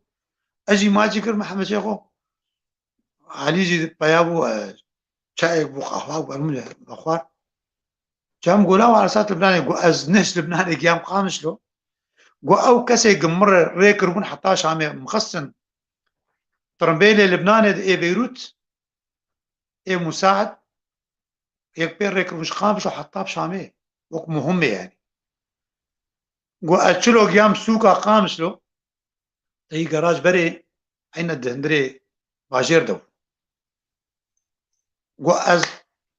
ez jî maçê kir, Mihemed Şêxo. Elî jî peya bû, e, çayek bû, qehwa bû, ermû vexwar. Cem gola warsa Libnanê, got, "Ez ne ji Libnanê giyam Qamişlo." Got, "Ew kesê gi min re rê kiribûn heta Şamê, min xistin tirimbêlê Libnanê di ê Beyrût, ê Musaid, yek pê rê kiribûn ji Qamişlo heta bi Şamê, wek muhim e yanî." Got, "Ez çilo giyam sûka Qamişlo." Teyî garaj berê eyne di hundirê bajêr de bû. Got, "Ez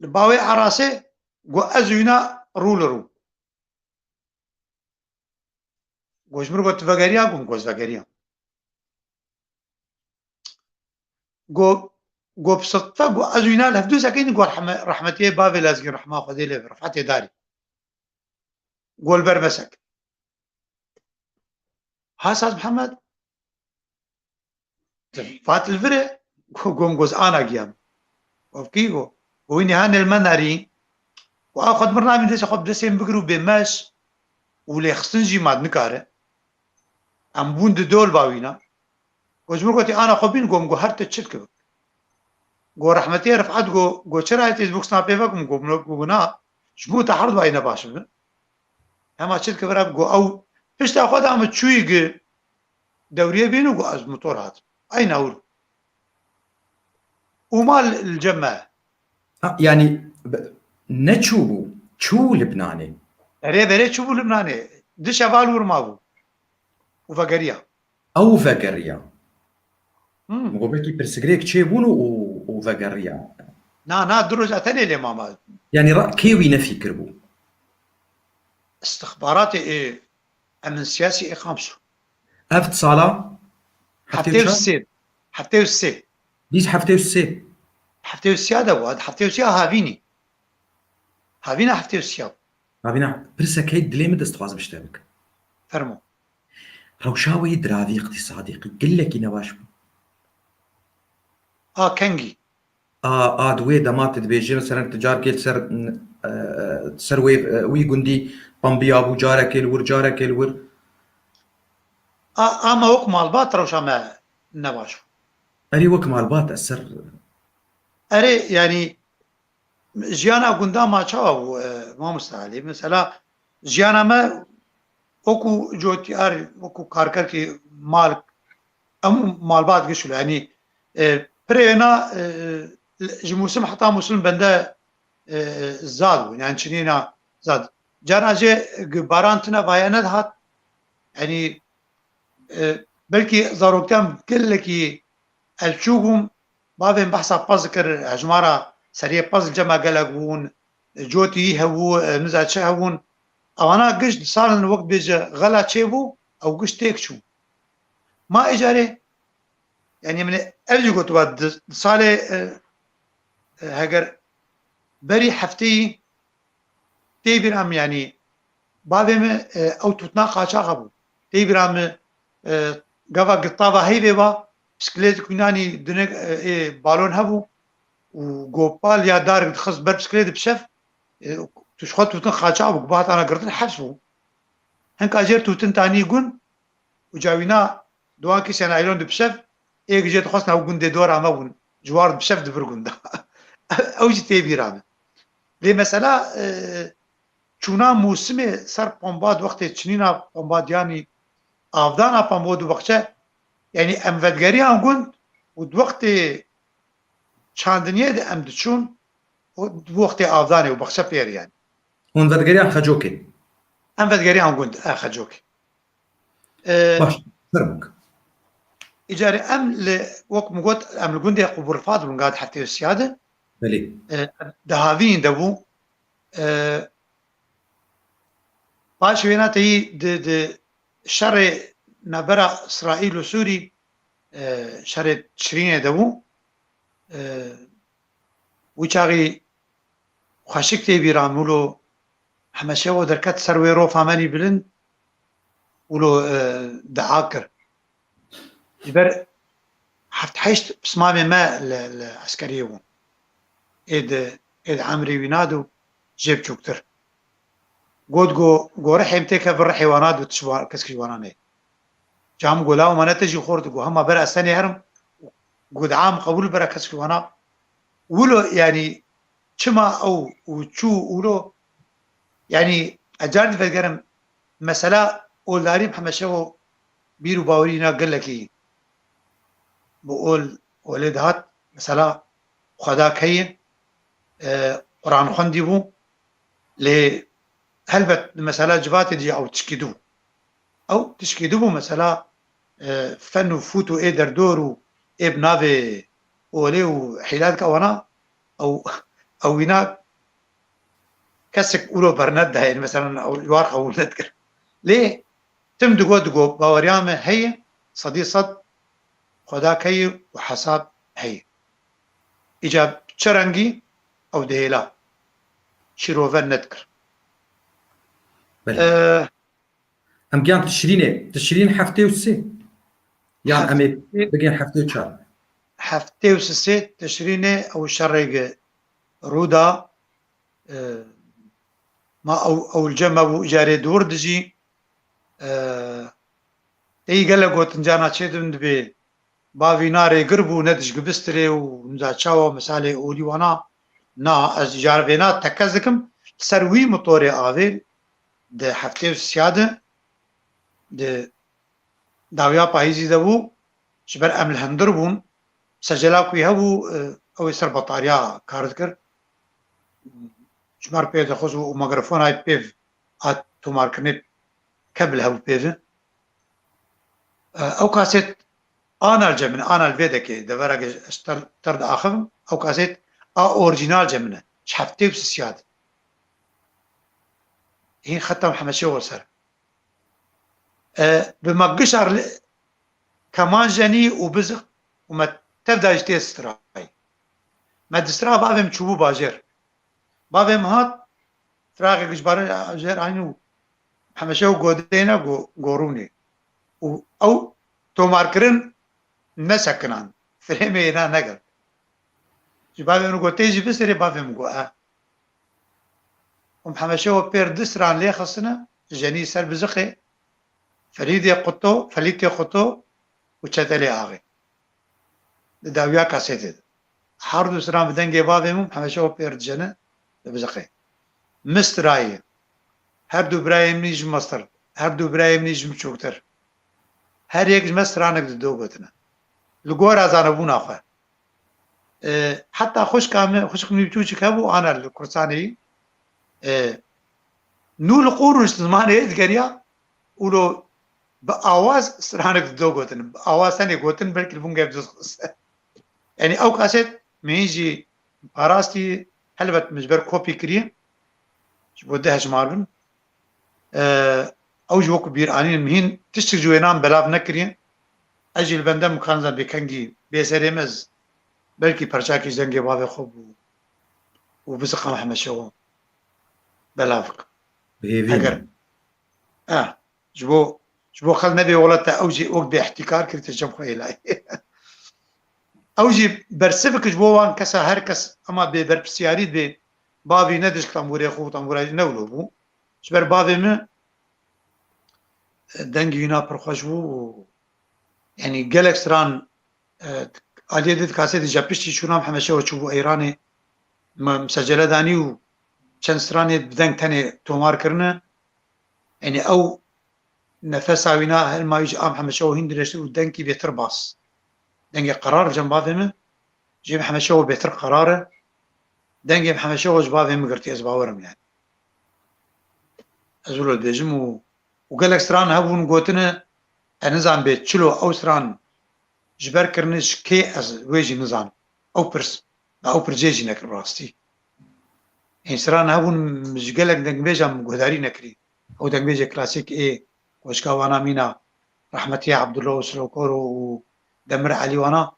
li bawê Erasê," got, "ez wîna rû li rû." Got, "Ji min re got, tu vegeriya?" Got, "Got, ez vegeriyam." Got, got, "Bi sidfe," got, "ez wîna li hevdû sekîn," got, "rehme-, rehmetiyê bavê Lezgîn, rehma Xwedê lê be, Refetê Darî." Got, "Li ber me sek." Hasaz Mihemed, "Vat li vir e?" Go-, gon goz ana giyam. Wevkî go. Go wî niha nêl me nerî. Go a xwe di mir namî destê xwe bi destê min bigir û bê meş û lêxistin jî ma nikare. Em bûn di dol bawîna. Go ji min gotî ana xwe bîn, go min go her tu çi dikivik. Go rehmetê Rifat go, go çira yê tê ji bo kisna pê vekim, go min go na, ji bo te her dwayî ne baş bibin. Hema çi dikevira go ew pişta xwe da min çûyî gi dewriyê bîn û go ez motor hatim. Eyna wir. Û mal li cem me. Ha, yanî be-, ne çû bû, çû Libnanê. Erê berê çû bû Libnanê. Di şeval wir ma bû. Û vegeriya. Ew vegeriya. Hmm. Min got belkî pirsgirêk çêbûn û, û, û vegeriya. Na, na, du roj e tenê lê mama. Yanî ra-, kê wî nefî kiribû? Istixbaratê ê emin siyasî ê Qamso. Ev sala? Heftê û çar? Heftê û sê. Heftê û sê. Dîs heftê û sê. Heftê û sê de bû, heftê û sê havînî. Havîna heftê û sê. Havîna, pirsek heyî dilê min dest dixwazim ji te bikim. Fermo. Rewşa wê yê diravî îqtîsadî qi-, gelekî nebaş bû. A kengî? A, a di wê dema tu dibêjî, meselen, tu carkê li ser, e, ser wê, e, wî gundî pembiya bû, carekê li wir, carekê li wir. A, ama wek malbat rewşa me nebaş bû. Erê, wek malbat ez ser. Erê, yanî, Jiyana gunda ma çawa bû, e, mamosta Elî? Mesela jiyana me wekû cotiyar, wekû karkerkî mal, em malbat giş bû. Yanî, e, pirê wêna, e, ji mûsim heta mûsim bende, e, zad bû. Yani çinîna zad. Cara jê gi baran tune vaye nedihat. Yanî, e, belkî zaroktiyan gelekî elçûk bûm. Bavên behsa pez dikir, hejmara seriyê pez cema gelek bûn, cotî hebû, e, niza çi hebûn. Ewana giş di salin wek bêje xela çêbû, ew giş têk çû. Ma îcarê, yani min ev jî gotiba di, di salê, e, e, heger berî hefteyî tê bîra min, yanî bavê min, e, ew tûtina qaçax hebû. Tê bîra min, e, gava gitava heyvê va, bisiklet kûnanî dinik, e, ê balon hebû û gopal ya dar dixist ber bisiklet bi şev, e, tu ji xwe tûtin qaçax bû, ku hatana girtin heps bû. Hinka jêr tûtin tanî gund û cawîna duwan kîsya naylon di bi şev, ê gijê dixwestin ew gundê dora me bûn. Ji war bi şev dibir gunda. Ew jî tê bîra min. Lê mesela, e, çûna mûsimê ser Pombad, wextê çinîna Pombad, yanî avdana Pombad û baxçe, yanî em vedgeriyan gund û di wextê çandiniyê de em diçûn û di wextê avdanê û baxçe pêr, yanî. Hûn vedgeriyan Xecokê? Em vedgeriyan gund, e, Xecokê. E, Baş, fermik. Îcarê em li, wek min got, em li gundê Qubûrifat bûn, gat heftê û siya de. Belê. E, di havîn de bû. E, paşê wêna teyî di, di şerê navbera Îsraîl û Sûrî, e, şerê Tişrînê de bû. E, wî çaxî xweşik tê bîra min, wilo heme şev o derket ser wê rofa menî bilind, wilo, e, dua kir. Ji ber heft heşt pismamê me li, li eskeriyê bûn. Ê di, ê di emrê wî nado jê biçûktir. Got, go, go rihê min têke vir rihê wana, dû tu ji wan, kesk ji wana neyê. Cam go law mane te jî xort, go hema ber ez tenê herim, go dua min qebûl bera kesk ji wana. Wilo, yanî, çima ew û çû wilo, yanî, ez car dî vegerim, mesela oldarî Mihemed Şevo bîr û bawerî na gelekî bi ol, olê dihat, mesela Xweda keyê, e, Quran xwendî bû, lê helbet mesela civatê dî ew tişkî dibû. Ew tişkî dibû mesela, e, fen û fût û ê derdor û ê bi navê olê û hîla dike wana, ew, ew wîna kesek wilo bernedayê, mesela ew li war qebûl nedikir. Lê tim digot, digot, baweriya me heye, sedî sed Xweda keyî û hesab heye. Îca çi rengî ew dihêla. Şîrove nedikir. Belê. E, Em giyan Tişrînê, Tişrîn heftê û sê. Yan em ê Heftê bigên heftê û çar. Heftê û sê Tişrînê ew şerê gi rû da, e, ma ew, ew li cem me bû, îcarê dûr dijî, e, teyî gelek gotin cana çê dibin dibê bavî na rêgir bû, ne dijgibistirê û niza çawa misalê olî wana. Na, ez îcar vêna tekez dikim, li ser wî motorê avê di heftê û sêya de, di dawiya payîzî de bû, ji ber em li hundir bûn, secela ku hebû, e, ew ê ser batariya kar dikir. Ji mar pê dixwest û mikrofona pêv a tomarkirinê kebl hebû pêv. E, ew kasêt ana li cem min, ana li vê dekê, devereke ez ter, ter diaxivim, ew kasêt a orîjînal cem min e, ji heftê û sisya de. Hîn xeta Mihemed Şêxo ser. E, bi me gişar li keman jenî û biziq û me tev da jî tê strayî. Me distira bavê min çûbû bajêr. Bavê min hat, firaqê gişbarê jêr anî û Mihemed Şêxo godê ne go-, gorûnê. Û ew tomarkirin nesekinan. Firêmê êna negirt. Ji bavê min got, tê jî biserê, bavê min got, e. Û Mihemed Şêxo pêr du stran lê xistine, jenî ser biziqê, Felîdê Quto, Felîtê Quto û Çetelê Axê. Di dawiya kasêtê de. Her du stran bi dengê bavê min, Mihemed Şêxo pêr dijene, biziqê. Mistirayê. Her du birayê min ji Mistir. Her du birayê min ji min çûktir. Her yek ji me stranek di do gotine. Li gora zanebûna xwe. E, heta xwişka min, xwişk min biçûçik hebû, ana li Kurdistanê yî. E, nû li qûr û ji zimanê digeriya û lo bi awaz stranek di do gotin. Bi awaz tenê gotin, belkî li vûn gef duz xist. Yanî ew kaset min jî parastî, helbet min ji ber kopî kiriye. Ji bo di hejmar bin. E, ew ji wek bîr anîn min hîn tiştik ji wênan belav nekiriye. Ez jî li bendem kanza bêkengî bê serê me ez belkî perçakî ji dengê bavê xwe bû û biziqam heme şew belav bikim. Bi hêvî Eger, me. eh, ji bo, ji bo xel nebê welat te ew jî wek bê ihtîkar kir te cem xwe êlay. Ew jî bersivik ji bo wan kesa her kes ema bê berpirsiyarî dibê bavî ne dişk tambûrê xwe û tambûra jî ne wilo bû. Ji ber bavê min, e, dengê wîna pir xweş bû û, yanî gelek stran, e, aliyê din kasetê ji piştî çûna Mihemed Şeho çûbû Eyranê, me misecele danî û çend stranê bi deng tenê tomar kirine. Yanî ew nefesa wîna hilmayî ji a Mihemed Şeho hîn dirêjtir û dengkî bêtir bas. Dengê qerar cem bavê min, jê Mihemed Şeho bêtir qerar e. Dengê Mihemed Şeho ji bavê min girtî, ez bawer im yani. Ez wilo dibêjim û, û gelek stran hebûn gotine, ez nizan bê çilo ew stran ji ber kirine ji kê ez wê jî nizanim. Ew pirs, me ew pirsê jî nekir rastî. Hîn stran hebûn ji gelek dengbêjan min guhdarî nekirî. Ew dengbêjê klasîk ê Koçka wana mîna rehmetiya Abdullah Oslokoro û Demir Elî wana,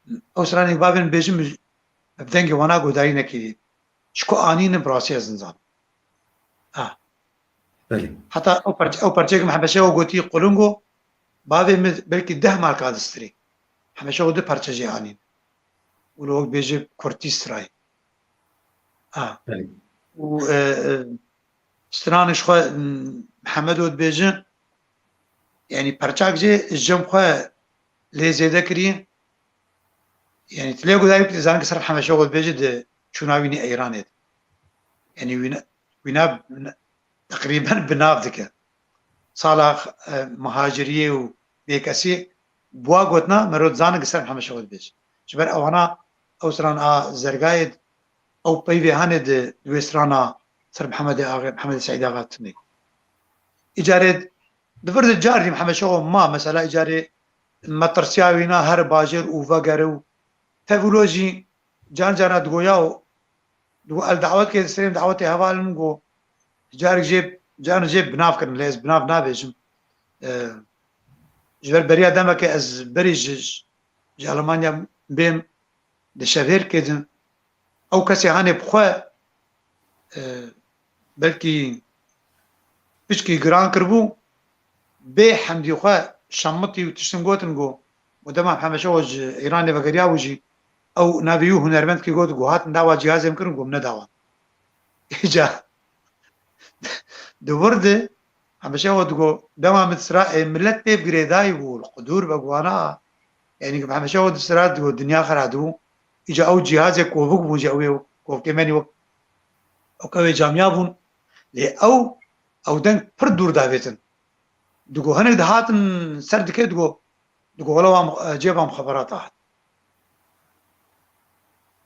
ew stranê bavên bêjim bi dengê wana guhdarî nekirî. Ji ku anînin bi rastî ez nizanim. Ha. Belê. Heta ew perçe, ew perçeyek Mihemed Şeho gotî Qulingo, bavê min belkî deh marka distirî. Mihemed Şeho du perçe jê anîn. Û li wek bêje Kurtî strayê. Ha. Belê. Û, e, e, stranê ji xwe, m, Mihemedo dibêje, yanî perçak jê ji cem xwe lê zêde kirî. Yanî tu lê guhdarî bikî, zanin ki ser Mihemed Şeho dibêje di çûna wî nî Eyranê de. Yanî wîna, wîna teqrîben bi nav dike. Sala, e, muhaciriyê û bêkesî bi wa gotina mero dizane ki ser Mihemed Şeho dibêje. Ji ber ewana ew stran a Zergayê ew peyvê hane di, di wê strana ser Mihemedê Axe, Mihemedê Seîd Axa tune. Îcarê di vir de car jî Mihemed Şeho ma, mesela îcarê me tirsiya wîna her bajêr û vegere û tevî wilo jî car cara digoya û digo el dawet kê, di serê dawetê hevalin go car jê, car jê binav kirin, lê ez binav nabêjim. E, ji ber beriya demeke ez berî ji, ji Almanya bêm di şevêrkê de ew kesê hanê bi xwe, e, belkî piçkî giran kiribû, bê hemdî xwe şemitî û tiştin gotin go, û dema Mihemed Şeho ji Îranê vegeriyabû jî, ew navê wî hunermendkî got go, hatin dawa cihazê min kirin go, min nedawan. Îca di wir de Mihemed Şeho digo, dema min sira ê milet pê bi girêdayî bû, li qudûr ve guhana. Yanî ki Mihemed Şeho di sira digo, dinya xera dibû. Îca ew cihazê kovik bûn jî, ew ê kovkê menî wek, wek ew ê camiya bûn. Lê ew, ew deng pir dûr davêtin. Digo, hinek dihatin ser dikê digo, digo, wela wan, e, cêba mixeberata hat.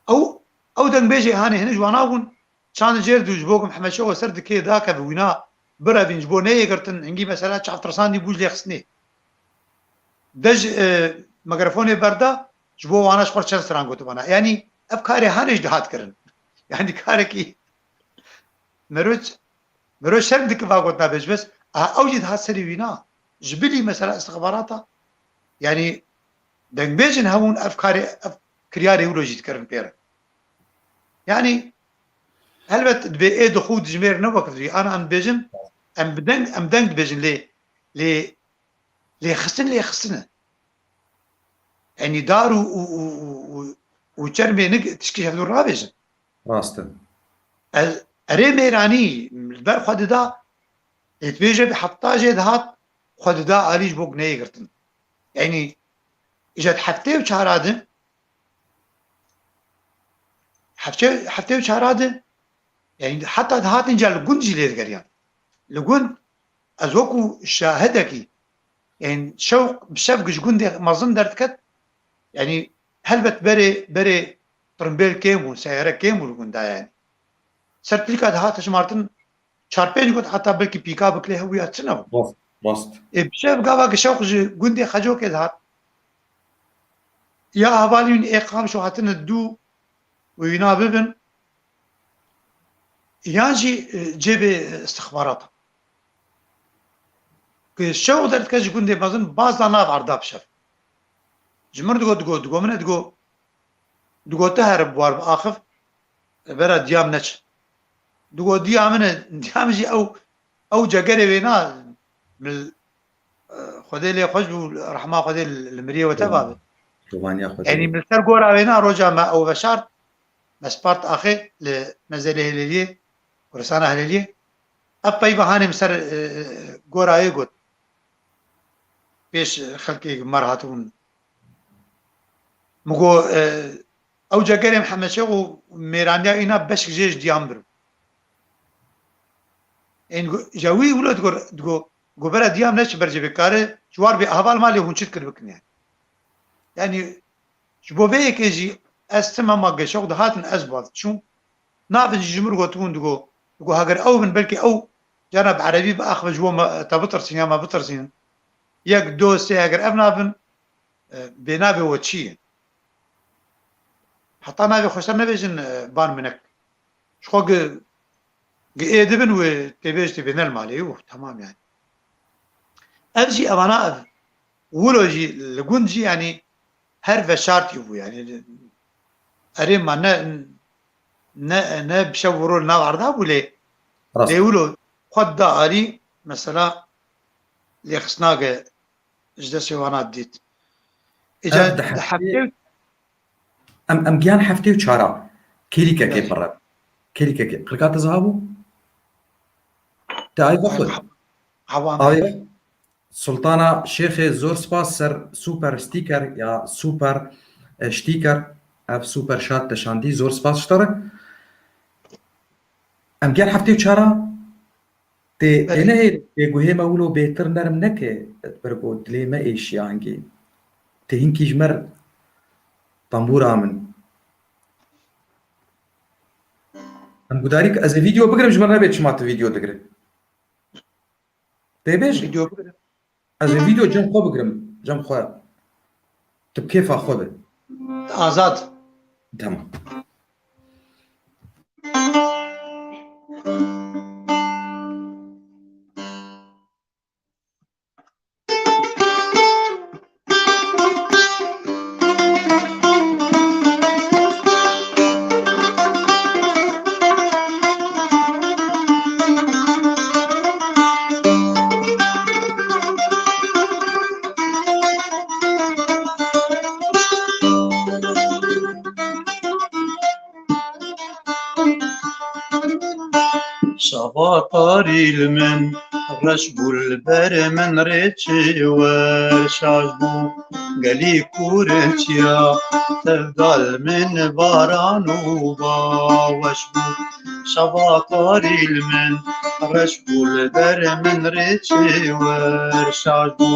Ew, ew dengbêjê hanê hinek ji wana bûn, çand jêr dû ji bo ku Mihemed Şeho ser dikê dakeve wîna birevîn ji bo neyê girtin, hingî mesela çavtirsandî bû ji lêxistinê. De ji, e, mikrofonê berda, ji bo wana ji xwe çend stran gotibana. Yanî ev karê hanê jî dihat kirin. Yanî karekî Meric, meric şerm dike va gotina bêj bes. Aha, ew jî dihat serî wîna. Ji bilî mesela istixbarata. Yanî dengbêjin hemûn ev karê, ev kiryarê wilo jî dikerin pê re. Yanî helbet dibê ê dixû dijmêr ne wekif dibî. Ana em dibêjin, em bi deng, em deng dibêjin lê, lê, lê xistin, lê xistine. Yanî dar û, û, û, û, û, û çermê nik tişkî hevdû rabêjin. Rast e. Ez, erê mêranî li ber xwe dida, ê dibêje bi heta jê dihat, xwe dida alî ji bo guneyê girtin. Yanî, îja di heftê û çara de, heftê, heftê û çara de, Yani heta dihatin ca li gund jî lê digeriyan. Li gund ez wekû şahidekî, yani şewq bi şev ji gundê mezin derdiket, yani helbet berê, berê tirimbêl kêm bûn, seyare kêm bû li gunda yani. Ser pîlka dihat hişmartin çar pênc got heta belkî pîka bikilê hebûya çi nebû. Rast, rast. Ê bi şev gava ki şewq ji gundê Xecokê dihat. Ya hevalî wîn ê Qamişo hatine dû û wîna bibin, yan jî, e, cêbê istixbarata. Ki şewq derdike ji gundê mezin baz da nav erda bi şev. Ji min digot, digot, digot min e, digot, digot tu here bi war bi axif, bera diya min neçe. Digot diya min e, diya min jî ew, ew cegerê wêna, mil-, e, Xwedê lê xweş bû, rehma Xwedê li, li miriyê we teva be. Qurbanî. Qurbanîya Xwedê. Yanî min li ser gora wêna roja me ew veşart, me spart axê li mezelê Hilêliyê, Kuristana Hilêliyê. Ev peyva hanê min ser, e, e, gora wê got. Pêş, e, xelkê me re hatibûn. Min got, e, ew cegerê Mihemed Şêx û mêraniya îna beşk jê ji diya min bir. Ên go-, ja wî wilo digo, digo, go bera diya min neçe ber cêbê kare, ji war bê ahval malê hûn çi dikir bikin yani. Yani, ji bo vê yekê jî ez tim hema ge şewq dihatin ez baz diçûm. Navin jî ji min gotibûn digo, digo heger ew bin belkî ew cana bi erebî biaxive ji bo me, te bitirsîn ya me bitirsînin. Yek, do, sê, heger ev nabin, e, bê navê we çi ye? Heta navê xweser nebêjin, e, ban minek. Ji xwe gi, gi ê dibin wê tê bêj tê bê nel malê, û temam yani. Ev jî evana ev. Wilo jî li gund jî yani her veşartî bû yani. Erê ma ne, ne, ne bi şev û rol nav arda bû lê. Rast. Lê wilo xwe da alî mesela lêxistinage ji destê wana dît. Îca Ev di di heftê heftê Em, em giyan heftê û çara. Kêlîkekê Belê. pire. Kêlîkekê. Qirka te ziha bû? Te ay vexwe. Hewan. Ay Sultana Şêxê zor spas ser super sticker ya super, e, sticker. Ev super şat te şandî. Zor spas ji te re. Em giyan heftê û çara. Tê, tê Belê. nehêr, tê guhê me wilo bêtir nerm neke, ber ku dilê me êşiya hingî. Tê hinkî ji me re tembûra min. Em gudarî, ez ê vîdeo bigirim, ji me re nebe çima tu vîdeo digire. Tê bêj? Vîdeo bigirim. Ez ê vîdeo cem xwe bigirim, cem xwe. Tu bi kêfa xwe be. Azad. Tamam. Şava tarî li min reş bû, li ber min rê çêwer şaş bû. Gelî kûr çiya tevdal min baran û baweş bû. Şava tarî li min reş bû, li ber min rê çêwer şaş bû.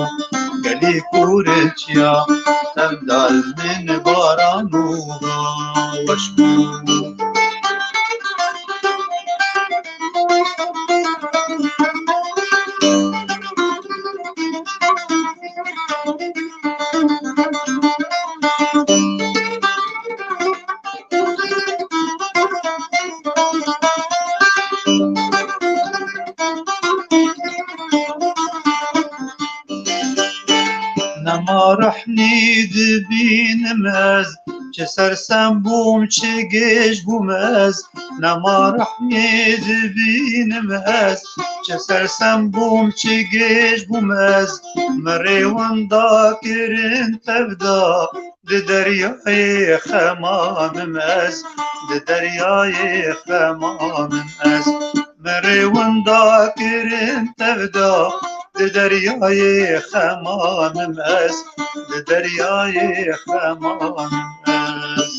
Gelî kûr çiya tevdal min baran û baweş bû. Nema rehnî dibînim ez, çi sersem bûm, çi gêj bûm ez. Nema rehnî dibînim ez, çi sersem bûm, çi gêj bûm ez. Min rê winda kirin tevda, di deryayê xema min ez, di deryayê xema min ez. Min rê winda kirin tevda, di deryayê xema min ez, di deryayê xema min ez.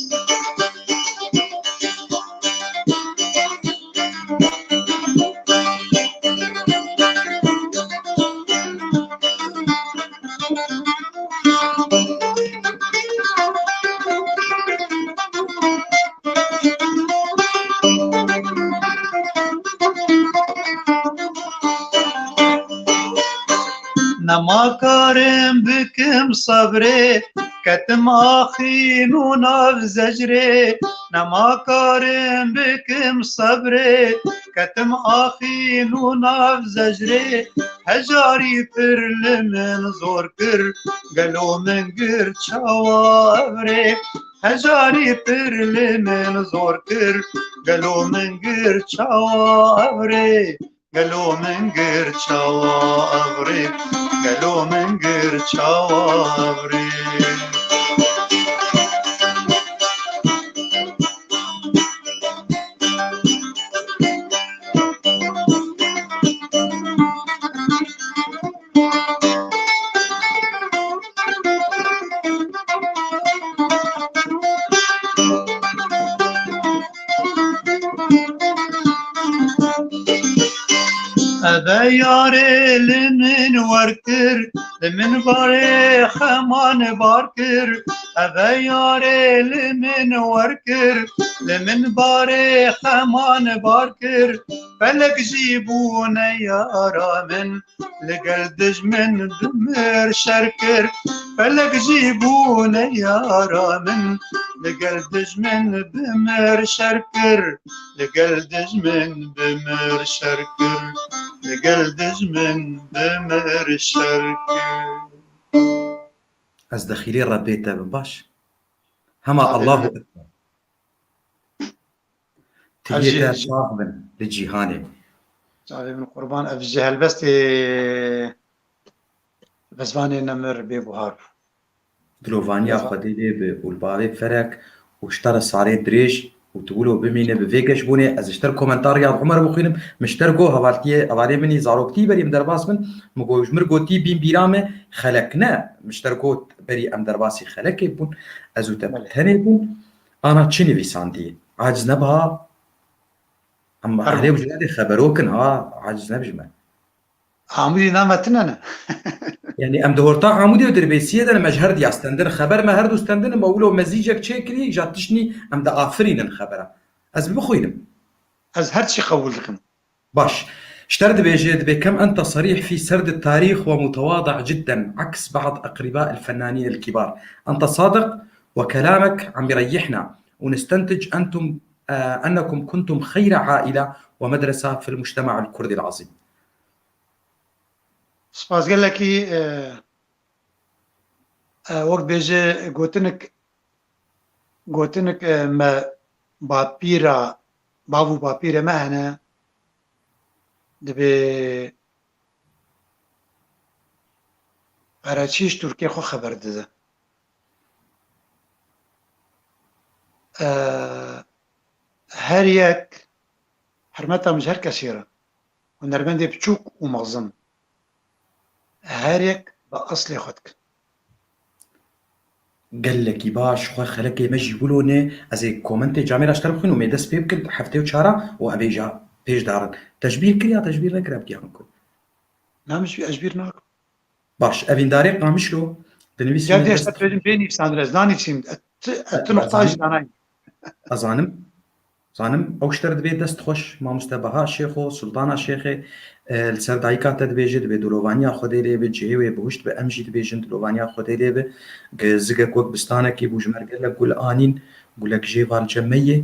Ma karim bikim sebrê, ketim axîn û nav zecrê. Nema karim bikim sebrê, ketim axîn û nav zecrê. Hejarî pir li min zor kir, gelo min gir çawa evrê. Hejarî pir li min zor kir, gelo min gir çawa evrê. Gelo min gir çawa evrê, gelo min gir çawa evrê. Eve yarê li min wer kir, li min barê xeman bar kir. Eve yarê li min wer kir, li min barê xeman bar kir. Felek jî bû neyara min, li gel dijmin bi mir şer kir. Felek jî bû neyara min, li gel dijmin bi mir şer kir. Li gel dijmin bi mir şer kir. Li gel dijmin bi mir şer kir. Ez dexîlê Rebbê te bim, baş. Hema Allahu Ekber. Tiliyê te sax bin li cîhanê. Çavê min qurban, ev ji helbestê Vezvanê Nemir bê buhar bû. Dilovaniya Xwedê lê bi û li bavê Ferek û ji te re sarê dirêj û tu wilo bimîne bi vê geşbûnê. Ez ji te re komentar Riyad Umer bixwînim. Min ji te re got hevaltiyê, hevalê min î zaroktî berî min derbas bin. Min got, ji min gotî bîn bîra me xelek ne. Min ji te re got berî em derbasî xelekê bûn. Ez û te bi Belê. tenê bûn. Ana çi nivîsandî? Aciz nebiha. Em Her erê û jiladê xeberokin ha, aciz nebijme. Amûdî name tine ne. Yani em di horta Amûdê û Dirbêsiyê de ne, me ji her diya stendin. Xeber me her du stendin, me wilo mezîcek çêkirî, ja tişt nî em diafirînin xebera. Ez bixwînim. Ez her çî qebûl dikim. Baş. Ji te re dibêje, dibê kem ente serîh fî serd tarîx we mutewada cidden, aks ba'd eqrîba el fennanîn el kibar. Ente sadiq we kelamek em yireyihna. Û nistentic entum, eh, ennekum kuntum xeyra aile we medresa fil mujtema el kurdi el azîm. Spas gelekî, e, e, wek bêje gotinik, gotinik, e, me bapîra, bav û bapîrê me hene, dibê qereçî ji Tirkiyê xwe xeber dide. E, her yek, hermeta min ji her kesî re, hunermendê biçûk û mezin, her yek bi eslê xwe dikin. Gelekî baş, xwe xelekê me jî wilo ne. Ez ê komentê camêra ji te re bixwînim û me dest pê bikir heftê û çara û ev ê ja pêş darin. Te ji bîr kiriya, te ji bîr nekiriya, bi giyan ku. Na, min ji bîr, ez ji bîr nakim. Baş, evîndarê Qamişlo dinivîsîne. Ya dê ez te bêjim bê nivîsandin, ez nanivîsîm. Ez tu, ez tu nuqta jî zanayî. Ez zanim. Zanim, ew ji te re dibê dest xweş, mamoste Beha Şêxo, Sultana Şêxê, e, li ser dayika te dibêje, dibê dilovaniya Xwedê lê be, cihê wê bihuşt be, em jî dibêjin dilovaniya Xwedê lê be. Ge-, zigek wek bistanekî bû ji me re gelek gul anîn, gulek jê va li cem me yê.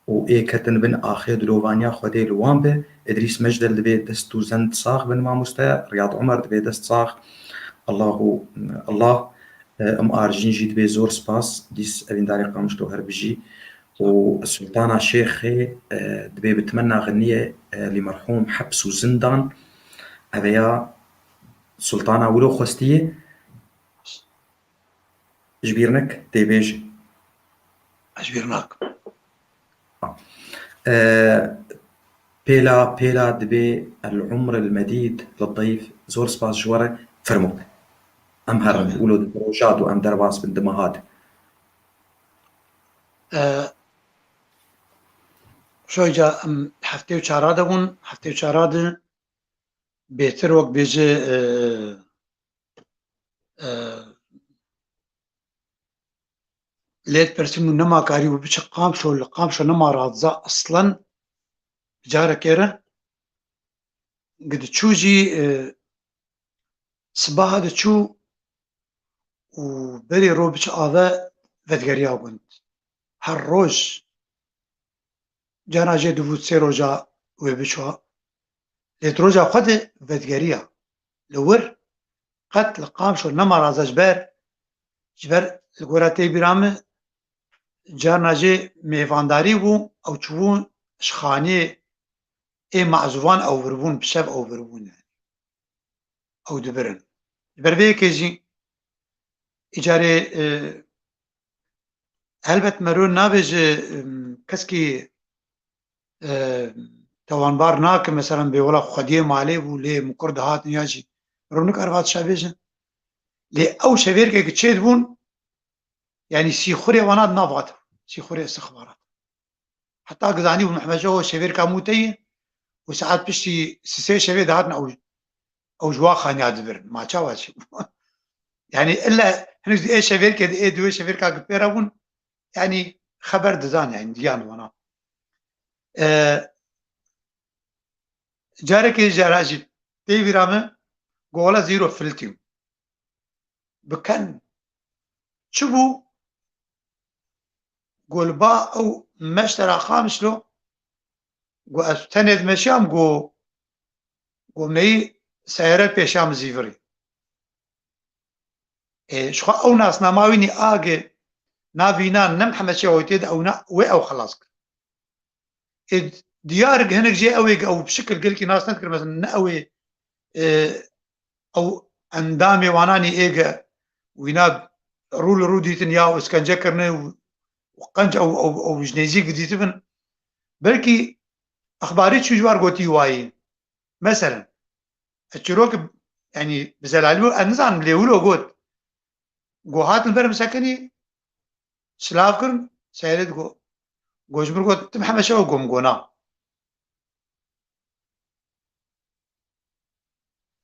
û ê ketin bin axê dilovaniya Xwedê li wan be. Îdrîs Mecdel dibê dest û zend sax bin mamoste. Riyad Umer dibê dest sax. Allahu Allah, e, em Arjîn jî dibê zor spas. Dîs evîndarê Qamişlo her bijî. Û Sultana Şêxê, e, dibê bi temenna xiniyê, e, lî merhûm heps û zindan. Eveya Sultana wilo xwestiye. Ji bîr nek tê bêj. Ez ji bîr nakim. E, pêla, pêla dibê el umr el medîd li dayf. Zor spas ji we re. Fermo. Em herin. Wilo di rojat û em derbas bin di meha de. E, şoyca em heftê û çara de bûn. Heftê û çara de bêtir wek bêje, e, e, lê dipirsîm û nema karî û biçe Qamişlo, li Qamişlo nema radiza aslan carekê re. Gi diçû jî, e, Sibaha diçû û berê ro biçe ave vedgeriya gund. Her roj cana jê dibû sê roja wê biçûa. Lê di roja xwe de vedgeriya. Li wir qet li Qamişlo nema raza ji ber, ji ber li gora tê bîra min carna jê mêvandarî bû, ew çûbûn ji xaniyê ê mazûvan ew vir bûn, bi şev ew vir bûn yani. Ew dibirin. Ji ber vê yekê jî îcarê, e, helbet mero nabêje, em, keskî, e, tawanbar nake, mesela bê wela xwediyê malê bû, lê min kur dihatin ya jî mero nikare va tişta bêje. Lê ew şevêrkê ki çêdibûn, yani sîxurê wana di nav hat, sîxurê istixbarat. Heta ki zanîbûn Mehmet Şeho şevêrka mûteyê û saet piştî sisê şevê dihatin ew, ew ji wa xaniya dibirin. Ma çawa çi bû? Yani illa hinek di ê şevêrkê di ê di wê şevêrka ki pê re bûn, yani xeber dizan yani diyan wana. E, carekê jara jî tê vîra min, go wela zîro filtî. Biken. Çi bû? Go li ba ew meştera Qamişlo, go ez tenê dimeşiyam, go, go meyî seyare pêşiya min zîvirî. Ê, ji xwe ew nasnama wî nî age navîna ne Mihemed Şêxo tê de ew na, wê ew xelas kir. Ê, diyar hinek jê ew ê ew bi şikil gelkî nas nedikir, mesela ne ew ê, e, ew endamê wananî ê ge wîna rû li rû dîtin ya û îskence kirine û, û qenc ew, ew, ew ji nêzîk dîtibin. Belkî exbarî çû ji war gotî wayî. Meselen, ez çîrok, yani bi zelalî bû, ez nizanim lê wilo got. Go hatin ber min sekinî, silav kirin, seyre digo. Go ji min got, "Tim heme şew gom gona."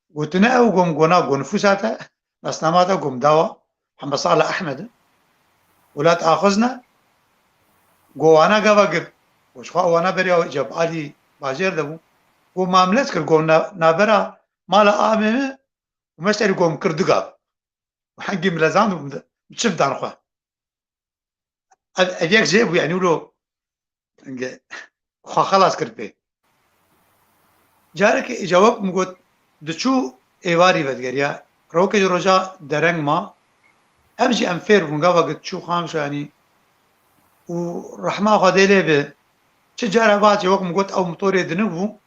Gotine ew gom gona, go nifûsa te, nasnama te gom dawa, Hemesala Ehmed, welat axizne, go wana gava girt. Go ji xwe wana beriya Ceb Alî bajêr de bû. Go mamlet kir, go na-, navbera mala amê min û meşterî gom kir du gav. Hengî min lezand û min çiv dan xwe. Ev, ev yek jê bû, yani wilo xwe xelas kir pê. Carekê îca wek min got, diçû êvarî vedigeriya, rokê ji roja dereng ma, ev jî em fêr bûn, gava ku diçû Qamişlo, yanî, û rehma Xwedê lê be, çi cara vatê wek min got, ew motorê dinibû,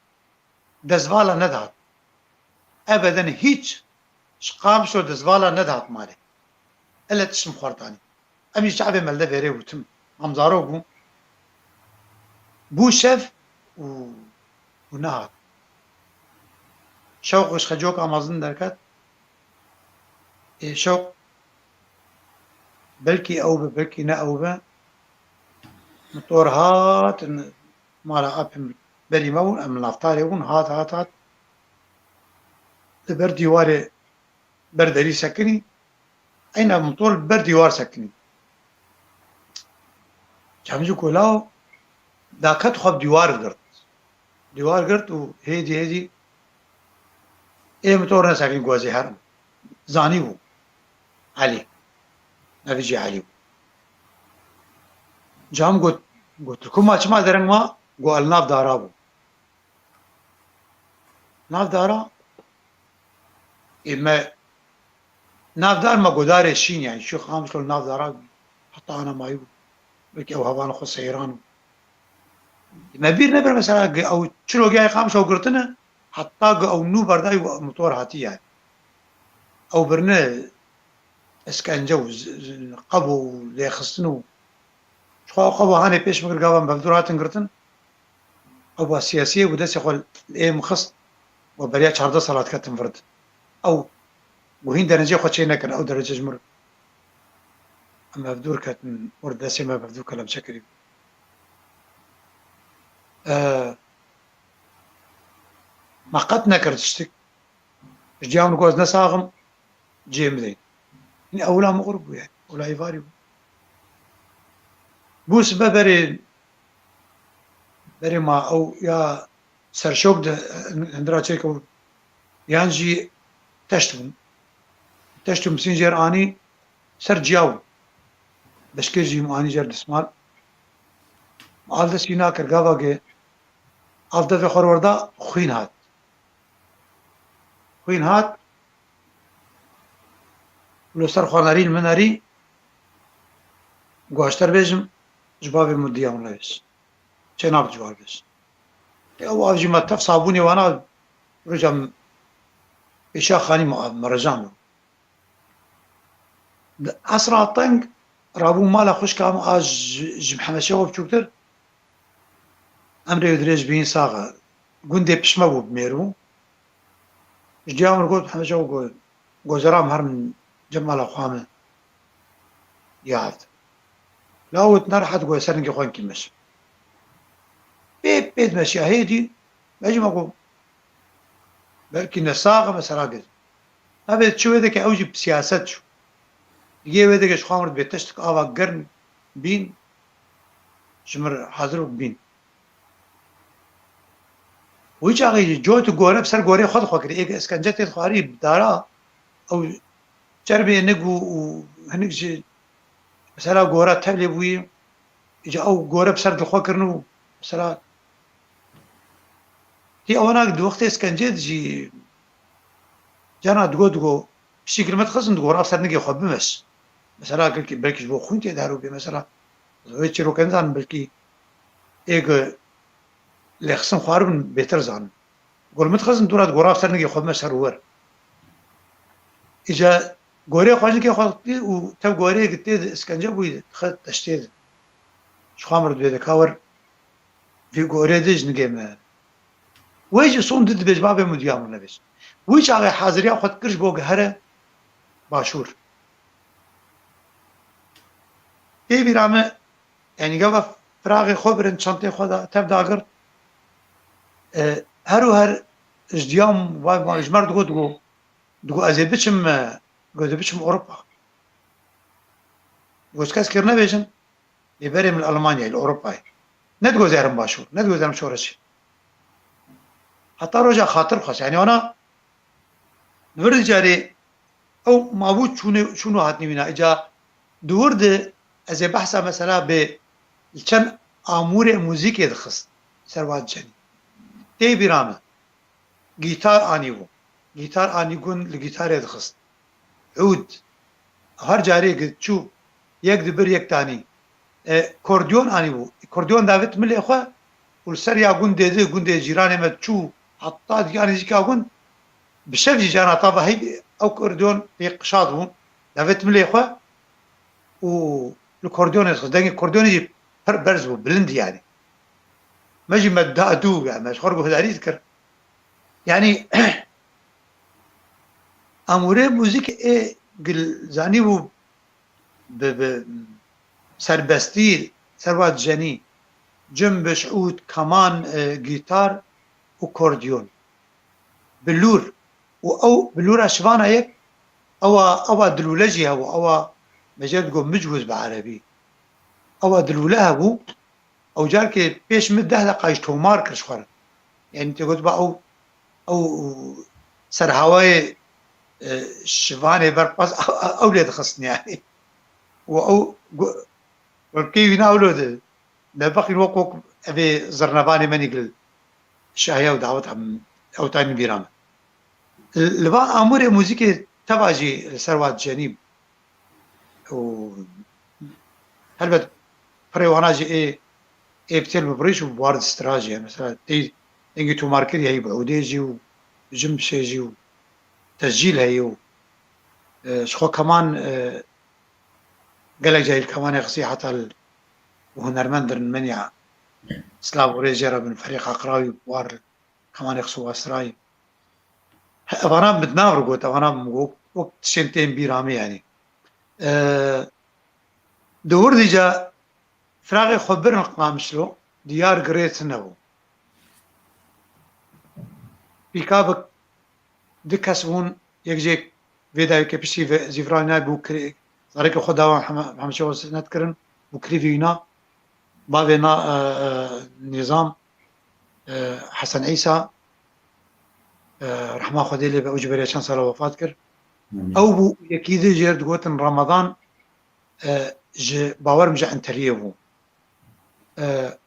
destvala nedihat. Ebeden hîç ji Qamişlo destvala nedihat malê. Ele tişt min xwartanî. Em jî çavê melde vêrê û tim. Em zarok bûn. Bû şev û, û nehat. Şewq ji xecoka mezin derket. Ê şewq belkî ew be, belkî ne ew be. Motor hat, mala apê min berî me bûn, em naftarê bûn, hat, hat, hat. Li ber dîwarê ber derî sekinî, eyna motor li ber dîwar sekinî. Çemcî kolaw daket xwe bi dîwar girt. Dîwar girt û hêdî hêdî ê motor nesekinî, gozê herin. Zanî bû. Elî. Navê jî Elî bû. Cam got, got, "Kuma çima dereng ma?" Got, "El nav dara bû." Nav dara, ê me, nav dar me godarê şîn, yani, şû Qamişlo nav dara, heta ana mayî bû. Belkî ew hevan xwe seyran bû. Me bîr nebir, mesela, ge-, ew çilo gehê Qamişlo girtine, heta ge ew nû berdayî û motor hatî, yani. Ew birine eskence û z-, z-, qebo û lêxistin û Ji xwe ew qeba hanê pêş min kir, gava em bi hevdû hatin girtin. Ew ba siyasiyê bû, destê xwe li ê min xist û beriya çardeh sala diketin vir di. Ew guhîn dereceyê xwe çê nekir, ew derece ji min re. Em bi hevdû ketin wir, destê me bi hevdû kelemçe kirî. E, me qet nekir tiştik. Ji diya min got, "Ez ne sax im, cihê min deyin." Hîn ewla min qur bû, yani. Ewla êvarî bû. Bû sibe berê, berê ma ew ya serşok de, hindira çêke bû. Yan jî teşt bûn. Deşt û Misîn jêr anî ser ciya bû. Beşkê jî min anî jêr dismal. Al dest jî nakir gava ge. Al devê xwe werda xwîn hat. Xwîn hat. Lo ser xwe nerî li min nerî. Guaşter bêjim ji bavê min diya min newês. Çê nabit ji war bêj. Ew av jî me tev sabûnê wana roja pêşa xanî me, me rejan bû. Di esra teng rabû mala xwişka min a ji, ji Mihemed Şewa biçûktir. Emrê wî dirêj bîn sax e. Gundê pişme bû bi mêr bû. Ji diya min got, Mihemed Şewa got, gozera min herin cem mala xwe min. Yad. La wit nerehet got ser ningê xwe kimiş. Pê pê dimeşiya hêdî, me jî me got, belkî ne sax e mesela gir. Navê çi wê dike ew jî bi siyaset çû. Digê wê dike ji xwe mir bê tiştik ava germ bîn, ji mir hazir û bîn. Wî çaxê jî coy tu gore bi ser gorê xwe dixwe kirî. Êk eskence tê dixwarî bi dara ew çerbê nig û, û hinik ji mesela gora tevlê bûyî. Îca ew gore bi ser dil xwe kirin û mesela tê ewana di wextê eskence de jî cana digo digo piştî gilmet xizin digora ser nigê xwe bimes. Mesela belkî, belkî ji bo xwîn tê de herû bê mesela wê çîroke nizanin belkî êk lê xistin xwaribin bêtir zanin. Gol min dixistin dûra digora ser nigê xwe bime ser û wer. Îca gorê xwe ji nigê xwe dikî û tev goreyê gi tê de iskence bûyî dixe teştê de. Ji xwe mir dibê de ka wer vî gorê de ji nigê me. Wê jî son di dibêj bavê min diya min nebêj. Wî çaxê haziriya xwe dikir ji bo gihere başûr. Tê bîra me Yanî gava firaxê xwe birin çantê xwe da tev dagirt. E, her û her ji diyam va, va, ji mer digot, digot, digot ez ê biçim, e, digot ez ê biçim Ewropa. Digot kes kir nebêjin. Lê berê min li Almanyayê, li Ewropayê. Ne digot ez ê herim başûr, ne digot ez ê herim şoreşê. Heta roja xatir xwest. Yanî wana Li vir carê ew mabû çûnê, çûn û hatinê wîna. Îca di wir de ez ê behsa mesela bê li çend amûrê muzîkê dixist ser va dicenî. Tê bîra min. Gîtar anîbû. Gîtar anî gun li gîtarê dixist. Ûd. Her carê gi çû yek dibir yek danî. E, kordiyon anîbû. Kordiyon davêt milê xwe û li ser ya gundê di, gundê cîranê me çû heta diya nêzîka gund, bi şev jî cana tava hey ew kordiyon tê qişat bûn. Davêt milê xwe û li kordiyonê dixist. Dengê kordiyonê jî pir berz bû, bilind yanî. Me jî me da dû, yanî me ji xwe re guhdarî dikir. Yanî amûrê muzîkê ê gil zanîbû bi, bi serbestî ser va dicenî, cimbiş, ûd, keman, e, gîtar û kordiyon. Bilûr. Û ew bilûra şivana yek, ewa, ewa dilûle jî hebû, ewa me jê re digot micwuz bi erebî. Ewa dilûle hebû, ew carkê pêş min deh deqa jî tomar kir ji xwe re. Yanî tê got ba ew, ew serhawayê, e, şivanê berpas ew lê dixistin yanî. Û ew gu-, gulkê wîna ew lo di nebexîn wek, wek evê zirnevanê me nîgil şahiya û dawet em ew tanî bîra min. Li van amûrê muzîkê teva jî li ser wa dicenîm. Û helbet pirê wana jî ê, ê bi têl bi birîş û bi war distira jî ye. Mesela tê dengê tomarkirî heyî bi ûdê jî û bi cimbişê jî û tescîl heyî û, e, ji xwe keman, e, gelek cahîl kemanê xisî heta li û hunermend dirin min ya silav û rêz jê re bin ferîqa qirawî bi war kemanê xisû wasirayî. He, evana min di nav re got, evana min got, wek tiştên tên bîra min yanî. E, di wir dîca firaxê xwe birin Qamişlo, diyar girê tune bû. Pîkabik du kes bûn, yek jê vê dayikê piştî ve zîvranî nayê bû kirê, zarokê xwe dawa heme, hemşe wesnet kirin, bû kirî vîna, bavê na, e, e, Nîzam, e, Hesen Îsa, e, rehma Xwedê lê be, ew ji beriya çend sala wefat kir. Ew bû, yekî di jêr digotin Ramadan, e, ji bawerim ji enteriyê bû. E,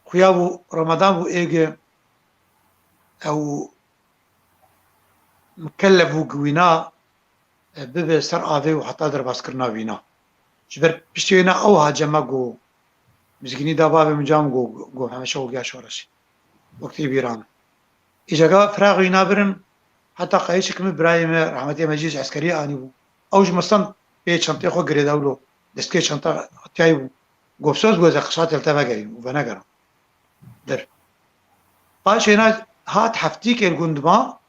xuya bû Ramadan bû êge ew mukellef bû ki wîna, e, bibe ser avê û heta derbaskirina wîna. Ji ber piştî wêna ew ha cema ku mizgînî da bavê min cam ku, ku hemşe û giya şoreşê. Wek tê bîra min. Îja ka firax wîna birin, heta qayîşik min birayê me, rehmetê me jî ji eskeriyê anî bû. Ew ji me stand pê çentê xwe girêdawlo, destkê çenta tiyayî bû. Gopsoz goze qişatê li te vegerîn û venegeran. Dir. Paşê na hat heftîkê li gund ma,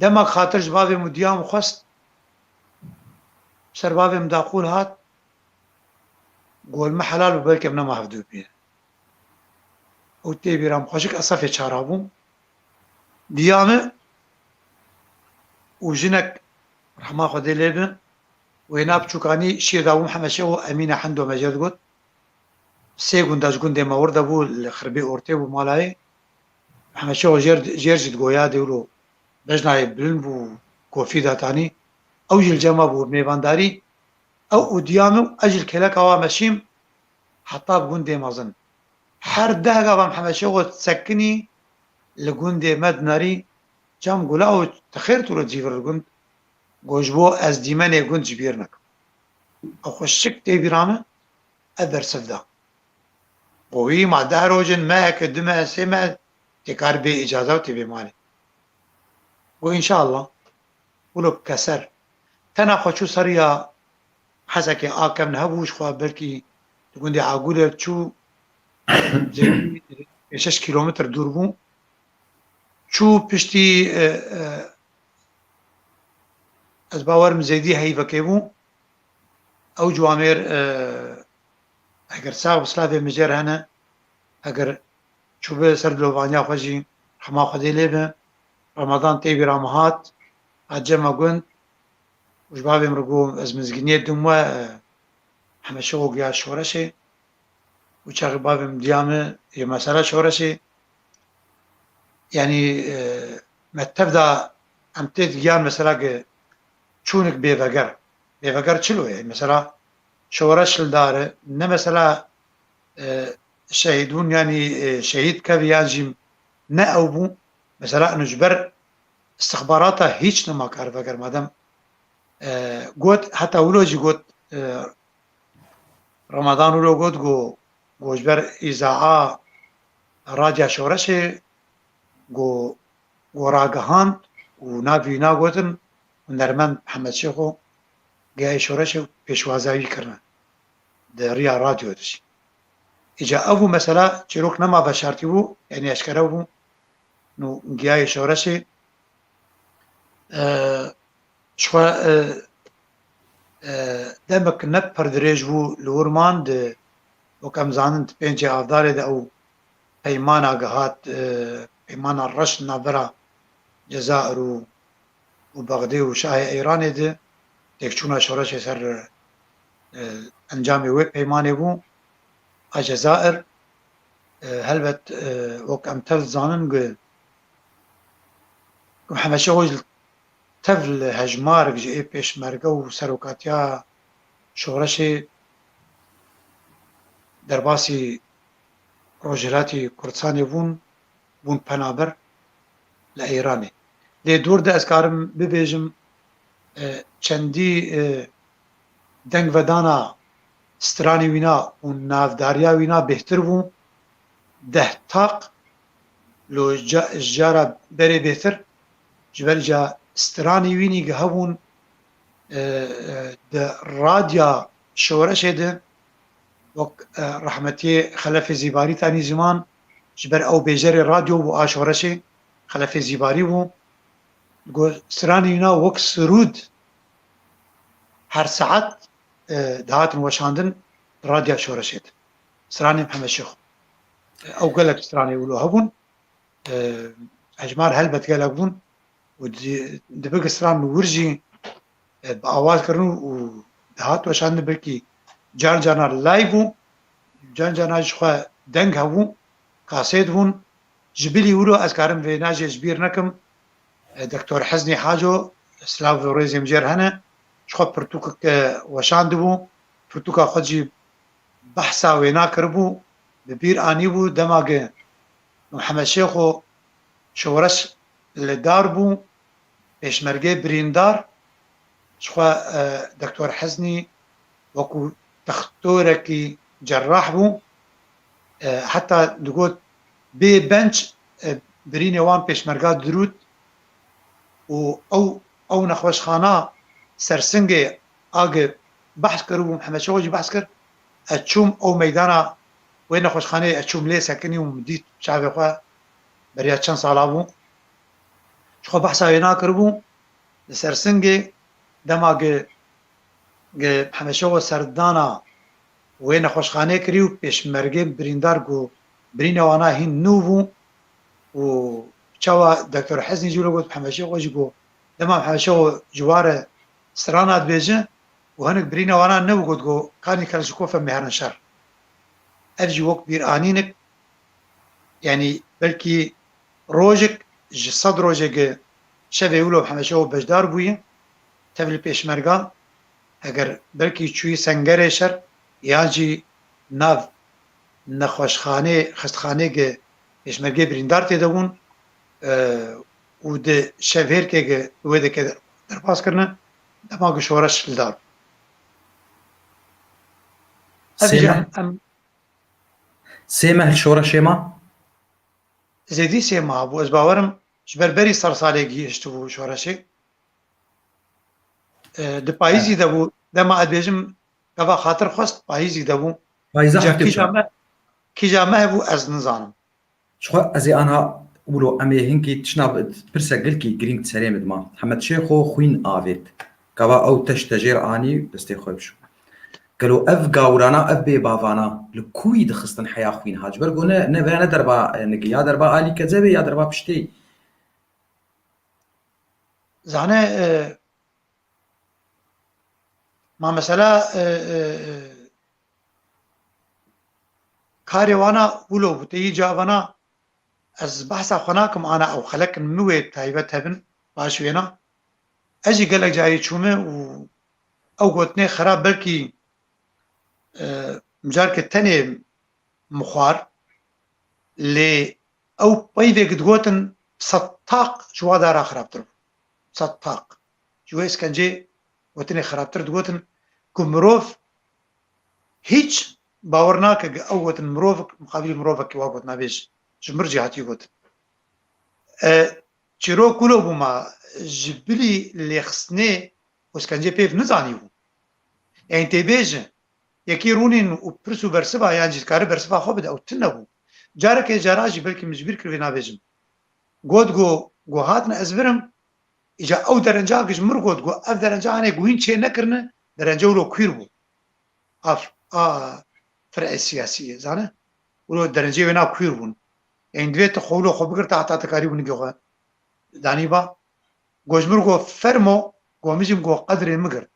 dema xatir ji bavê min diya min xwest, ser bavê min daqûl hat, gol me helal û belkem nema hevdû bîne. Û tê bîra min xweşik esefê çara bûm. Diya min û jinek rehma Xwedê lê bin, wêna biçûkanî şîr dabûm hemeşe û Emîne Hendo me jê digot. Sê gunda ji gundê me wir de bû, li Xirbê Ortê bû malayê. Hemeşe o jêr, jêr jî digoya dê wilo bejnayê bilind bû, kofî datanî. Ew jî li cema bû mêvandarî. Ew û diya min û ez jî li kêleka wa meşîm heta bi gundê mezin. Her deh gavan hemeşe o sekinî li gundê me dinarî cam gula û ti xêr tu li cîvir li gund. Go ji bo ez dîmenê gund ji bîr nekim. Ew xweşik tê bîra min, ez bersiv da. Qowî ma deh rojin, meheke, du meh, sê meh, tê kar bê îcaza û tê bê malê. Go înşallah. Wilo keser. Tena xwe çû seriya hezekê a kevn hebû ji xwe belkî di gundê Agûlê çû zêdî pênc şeş kîlometr dûr bû. Çû piştî, e, e, ez bawerim zêdî heyvekê bû. Ew ciwamêr, e, eger sax bi silavê min jê re hene, eger çûbe ser dilovaniya xwe jî, rehma Xwedê lê be, Remadan tê bîra min hat, hat cema gund, û ji bavê min re got, ez mizgîniyê dim we, e, hemeşe o giya şoreşê, û çaxê bavê min diya min yê mesela şoreşê, yanî, e, me tev da em tê digiyan mesela ki çûnik bêveger. Bêveger çilo ye? Mesela şoreş li dar e, ne mesela, e, şehîd bûn, yanî, e, şehîd kevî yan jî ne ew bû. Mesela eno ji ber istixbarata hîç nema kar veger madem, e, got, heta wilo jî got, e, Remadan wilo got, go, go ji ber îzaa radya şoreşê, go, go ragihand û nav wîna gotin, hunermend Mihemed Şêxo giyayê şoreşê û pêşwaziya wî kirine di riya radyo de jî. Îca ev bû mesela çîrok nema veşartî bû, yanî eşkere bû. Nû giyayê şoreşê, e, ji xwe, e, e, demek ne pir dirêj bû li wir man di, wek em zanin, di pêncê Avdarê de ew peymana gihat, e, peymana reş navbera Cezayir û û Bexdê û şahê Îranê di têkçûna şoreşê ser, e, encamê wê peymanê bû. A Cezayir, e, helbet, e, wek em tev dizanin, gi, gi hemeşe xwe ji tev li hejmarek ji ê pêşmerge û serokatiya şoreşê derbasî Rojhilatî Kurdistanê bûn, bûn penaber li Îranê. Lê dûr de ez karim bibêjim, e, çendî, e, dengvedana stranê wîna û navdariya wîna bêhtir bû. Deh taq lo ca-, ji cara berê bêhtir, ji ber ca stranê wînî gi hebûn, e, e, di radya şoreşê de, wek, e, rehmetiyê Xelefê Zîbarî tanî ziman, ji ber ew bêjerê radyo bû a şoreşê, Xelefê Zîbarî bû. Go stranê wîna wek sirûd her saet, e, dihatin weşandin radya şoreşê de. Stranê Mihemed Şêxo. E, ew gelek stranê wilo hebûn. E, hejmar helbet gelek bûn. Û di, dibe gi stran wir jî, e, bi awaz kirin û dihat weşandin, belkî can cana live bû, can cana ji xwe deng hebû, kasêt bûn. Ji bilî wilo ez karim vêna jê ji bîr nekim. E, Doktor Heznî Haco, Silav û rêzê min jê re hene. Ji xwe pirtûkek, e, weşandibû. Pirtûka xwe jî behsa wêna kiribû. Bi bîr anîbû dema ge Mihemed Şêxo şoreş li dar bû, pêşmergê birîndar, ji xwe, e, Doktor Heznî wekû textorekî cerrah bû. E, heta digot bê benc, e, birînê wan pêşmerga dirût û ew, ew nexweşxana Sersingê a ge behs kiribû, Mihemed Şêxo jî behs kir, ez çûm ew meydana wê nexweşxaneyê, ez çûm lê sekinî û min dît çavê xwe, beriya çend sala bû. Ji xwe behsa wê nakiribû, li Sersingê dema ge, ge Mihemed Şêxo serdana wê nexweşxanê kirî û pêşmergê birîndar ku birînê wana hîn nû bû û çawa Doktor Heznî jî wilo got, Mihemed Şêxo jî got, dema Mihemed Şêxo ji wa re strana dibêje û hinek birînê wana nebû got, got, Kanî Kelişikofe mêherin şer. Ev jî wek bîranînek, yanî belkî rojek ji sed rojê ge şevê wilo Mihemed Şêxo beşdar bûye, tevlî pêşmerga, eger belkî çûyî sengerê şer yan jî nav nexweşxanê, xistxanê ge pêşmergê birîndar tê de bûn, e, û di şevhêrkê ge wê deke derbas kirine, dema ge şoreş li dar bû. Ev Sê jî meh, em, em sê meh li şoreşê ma? Zêdî sê mah bû. Ez bawerim ji ber berî ser salê gihiştibû şoreşê. E, di payîzî de bû. Dema ez dibêjim gava xatir xwest, payîzî de bû. Payîza Îca heftê û çar. Kîja meh, kîja meh bû ez nizanim. Ji xwe ez ê anha wilo em ê hinkî tişna bi-, pirsek gelkî girîng di serê min de ma. Hemed Şêxo xwîn avêt. Gava ew teşt te jêr anî destê xwe bişo. Gelo ev gawirana, ev bêbavana li kûyî dixistin heya xwîn ha? Ji ber ku ne, ne veya ne derba, e, nigî, ya derba alî kezebê ya derba piştê. Zane, e, ma mesela, e, e, e, karê wana wilo bû, te yî cavana ez behsa xwe nakim, ana ew xelek in min wê taybet hebin, baş wêna. Ez jî gelek carî çûme û ew gotinê xera belkî, e, micarke tenê mixwar, lê ew peyvek digotin sed taq ji wa dara xirabtir bû. Sed taq. Ji wê îskencê gotinê xirabtir digotin ku mirov hîç bawer nake ku ew gotin mirovek muqabilî mirovekî wa gotina bêj ji mir jî hatiye gotin. E, çîrok wilo bû ma ji bilî lêxistinê û îskencê pêv nizanî bû. Yanî tê bêjin, yekî rûnîn û pirs û bersiva yan jî dikare bersiva xwe bide, ew tune bû. Carekê cara jî belkî min ji bîr kir vê nabêjim. Got ku, ku hatin ez virim, îca ew derenca ji mir got ku ev derenca hanê ku hîn çê nekirine, derence wilo kwîr bû. Af, a, fir'ê siyasiyê, zane? Wilo derencê wêna kwîr bûn. Yanî divê tu xwe wilo xwe bigirta heta tu karî binigê xwe danî ba. Go ji mir go fermo, go min jî go qedrê min girt.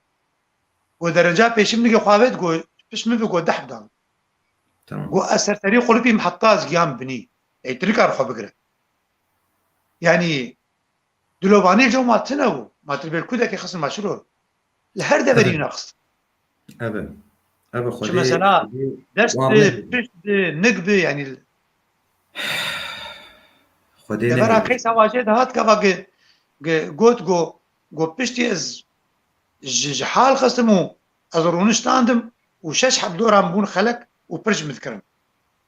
Go derenca pêşî min nigê xwe avêt, go pişt min ve go deh bidan. Tamam. Go ez serserî qulipî min heta ez giyan binî. Ey tu nikar xwe bigire. Yanî dilovanî jo ma tune bû. Ma tu li bêl kudekê xistin ma çilo. Li her deverî Evet. Wina xist. Ev e. Ev e Xwedê, Çi mesela Xwedê dest wan bi, nehêle. Pişt bi, nik bi, yanî Xwedê devera nehêle. Keysa wajê de hat gava ge, ge, got go, go piştî ez ji, ji hal xistim û ez rûniştandim û şeş heb doran bûn xelek û pirç min dikirin.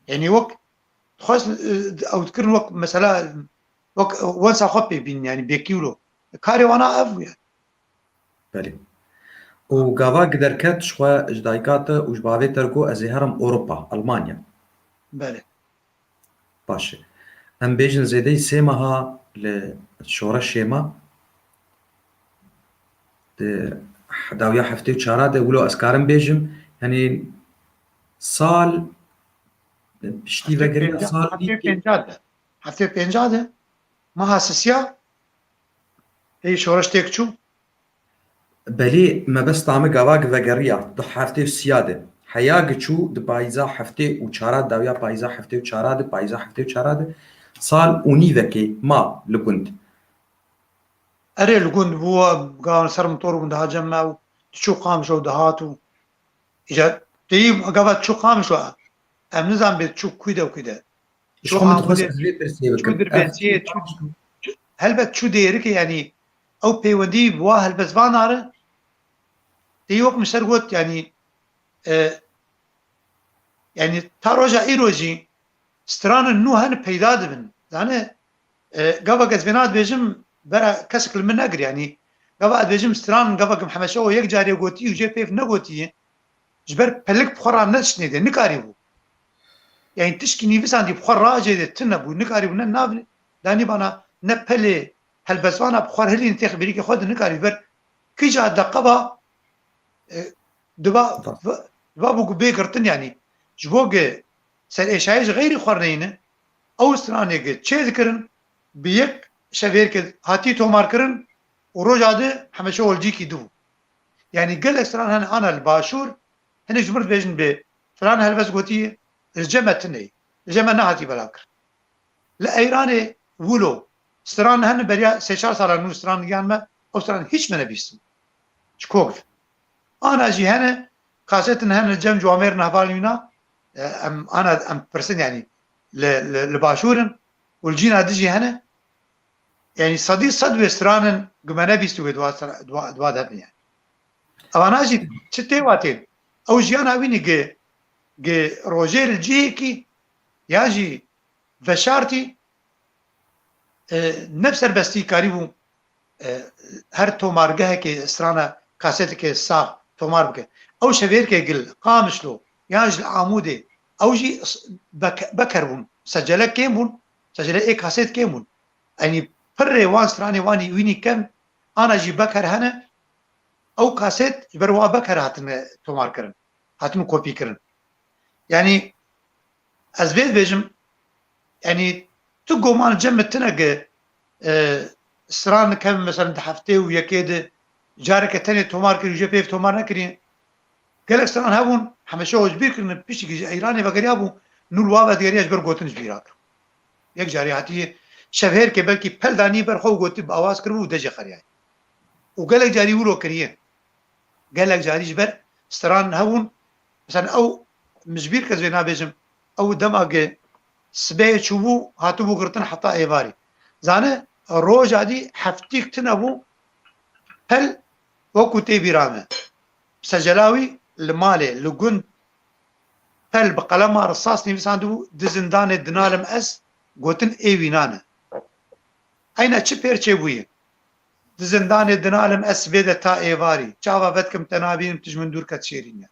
Yanî wek dixwest, e, ew dikirin wek mesela wek wensa xwe pê bînin, yanî bêkî wilo. Karê wana ev bû yani. Belê. Û gava gi derket ji xwe ji dayika te û ji bavê te got ez ê herim Ewropa, Almanya. Belê. Baş e. Em bêjin zêdeyî sê meha li şoreşê me di dawiya heftê û çara de wilo ez karim bêjim, yanî sal piştî Heftê vegeriya pênca, sal heftê pênca de. Heftê pênca de. Meha sisiya ê şoreş têk çû. Belê mebesta min gava gi vegeriya di heftê û siya de. Heya gi çû di payîza heftê û çara, dawiya payîza heftê û çara de, payîza heftê û çara de, sal û nîvekê ma li gund. Erê li gund bû, em gavan ser motor bûn diha cem me û diçû Qamişlo dihat û îca teyî gava diçû Qamişlo em nizan bê diçû kû de û kû de. Çû Amûdê, çû Dirbêsiyê, çû, çû, helbet çû Dêrikê, yanî ew peywendî bi wa helbestvan re teyî wek min ser got, yanî e, yanî ta roja îro jî stranin nû hene peyda dibin. Zane, e, gavek ez vêna dibêjim, bera kesek li min negir, yanî gava ez dibêjim stran gavek Mihemed Şeho yek carê gotî û jê pêv negotiye, ji ber pelik bi xwe re ne tiştê de, nikarîbû. Yanî tişkî nivîsandî bi xwe re jê de tune bû, nikarîbû ne nav danî bana, ne pelê helbestvana bi xwe hilîn têx birîkê xwe de nikarî ber kîja deqeba, e, diba, diba bû ku bê girtin, yanî ji bo ku ser êşayê ji xeyrî xwe neyne, ew stranê ku çê dikirin, bi yek şevêrke hatî tomar kirin û roja di hemîşe olcîkî dibû. Yanî gelek stran hene ana li başûr, hinek ji mir dibêjin bê filan helbest gotiye, li cem me tune ye, li cem me nehatî belav kirin. Li Eyranê wilo stran hene beriya sê çar sala nû stran giyan me, ew stran hiç me nebîstin. Ji kok ve. Ana jî hene, kasetin hene li cem ciwamêrin hevalî wîna, e, em ana em pirsin, yanî li, li, li başûr in û li cîna dijî hene, yanî sedî sed wê stranin ku me nebîst wê dua stra-, dua, dua de bin yanî. Evana jî çi tê wa tên? Ew jiyana wînî gi, gi rojê li cihekî ya jî veşartî, e, ne bi serbestî karîbû, e, her tomargehekê strana kaseteke sax tomar bike. Ew şevêrke gil, Qamişlo, yan ji li Amûdê, ew jî s-, bek-, beker bûn. Secele kêm bûn, secele ê kaset kêm bûn. Enî pirrê wan stranê wanî wînî kem, ana jî beker hene, ew kaset ji ber wa beker hatine tomar kirin, hatine kopî kirin. Yanî ez vê dibêjim, yanî tu goman cem min tine ki, e, stran kevin, mesela di heftê û yekê de careke tenê tomar kirî, jê pêv tomar nekirî. Gelek stran hebûn, hemîşe ji bîr kirin, piştî ji Eyranê vegeriya bû, nû li wa vedigeriya ji ber gotin ji bîra kir. Yek carî hatiye şevhêrkê belkî pel danî ber xwe û gotî bi awaz kiribû û dejê xeriyayê. Û gelek carî wilo kiriye. Gelek carî ji ber stran hebûn, mesela ew min ji bîr kes vê nabêjim, ew dema ge sibehê çûbû, hatibû girtin heta êvarî. Zane, roja dî heftîk tune bû, pel wekû tê bîra me. Secela wî li malê, li gund, pel bi qelema risas nivîsandibû, di zindanê dinalim ez, gotin ê wînan e. Eyna çi pêr çêbûye? Di zindanê dinalim ez sibê de ta êvarî. Çava vedikim te nabînim, tu ji min dûr ket şêrîn e.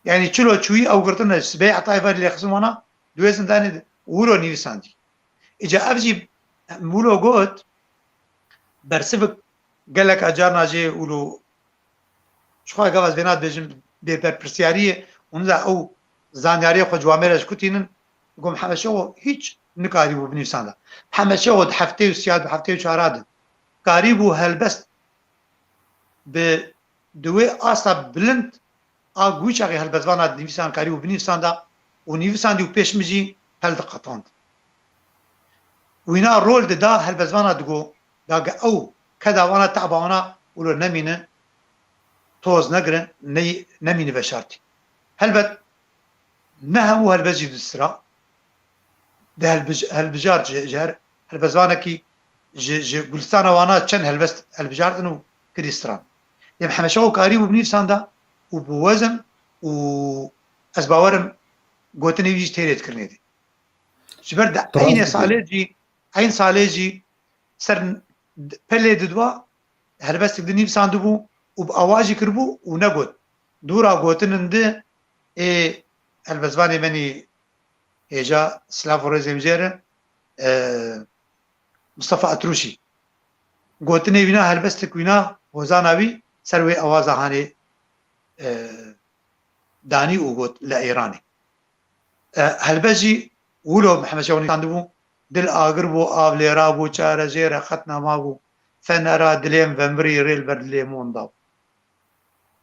Yanî çilo çûyî ew girtine, sibê heta êvarî lêxistin wana, di wê zindanê de wilo nivîsandî. Îca ev jî wilo got, bersivik geleka carna jê wilo, ji xwe gava ez vêna dibêjim, bê berpirsiyariyê, hûn da ew zanyariyê xwe ciwamê re ji ku tînin, go Mihemed Şeho hîç nikarîbû binivîsanda. Mihemed Şeho di heftê û sîya, di heftê û çara de karîbû helbest bi, di wê asta bilind a ku wî çaxê helbestvana nivîsan karîbû binivîsanda û nivîsandî û pêş min jî pel diqetand. Wîna rol dida helbestvana digo, dage ew keda wana, teba wana wilo nemîne, toz negire, ney-, nemîne veşartî. Helbet ne hemû helbest jî distira. Di helbij-, helbijart ji, ji her helbestvanekî ji, ji gulistana wana çend helbest helbijartin û kirî stran. Lê Mihemed Şeho karîbû binivîsanda û bi wezin û ez bawerim gotinê wî jî têrê dikirinê dî. Ji ber di eynê salê jî, eyn salê jî ser pelê didwa helbestik dinivîsandibû û bi awazî kiribû û negot. Dûra gotinin di ê helbestvanê menî hêja silav û rêzê min jê re, e, Mustafa Atrûşî. Gotinê wîna, helbestik wîna, hozana wî ser wê awaza hanê, e, danî û got li Eyranê. E, helbest jî wilo Mihemed Şeho nivîsandibû, dil agir bû, av lêra bû, çare jê re qet nema bû. Fenera dilêm vemirî rê li ber dilê min da.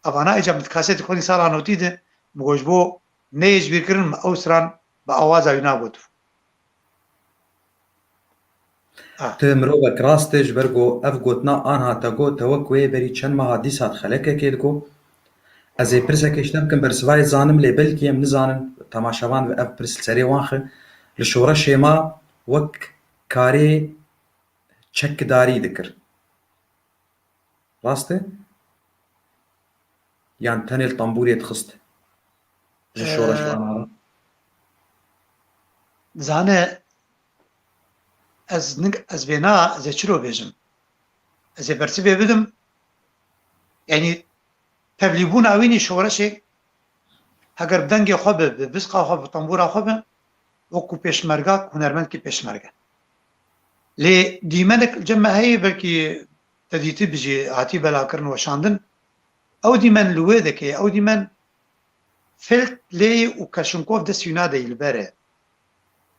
Evana îca min kasetê xwe nî sala notî de, min got ji bo neyê ji bîr kirin, min ew stran bi awaza wîna got. Tu mirovek rast e, ji ber ku ev gotina anha te got, te wek wê berî çend meha dîsa di xelekekê digot. Ez ê pirsekê ji te bikim, bersivayê zanim, lê belkî em nizanin, temaşevan ve ev pirs li serê wan xi. Li şoreşê ma wek karê çekdarî dikir. Rast e? Yan tenê li tembûrê dixist? Ji Ee, şoreşvana re? Zane, ez nik-, ez vêna, ez ê çilo bêjim? Ez ê bersivê bidim. Yanî, tevlîbûna wî nî şoreşê, heger bi dengê xwe bi, bi bisqa xwe, bi tembûra xwe bi, wekû pêşmerga, hunermendkî pêşmerge. Lê dîmenek li cem me heye, belkî te dîtî bi jî hatî belakirin, weşandin. Ew dîmen li wê deke, ew dîmen fêl lê ye û Kelşinkov dest wî nade, yî li ber e.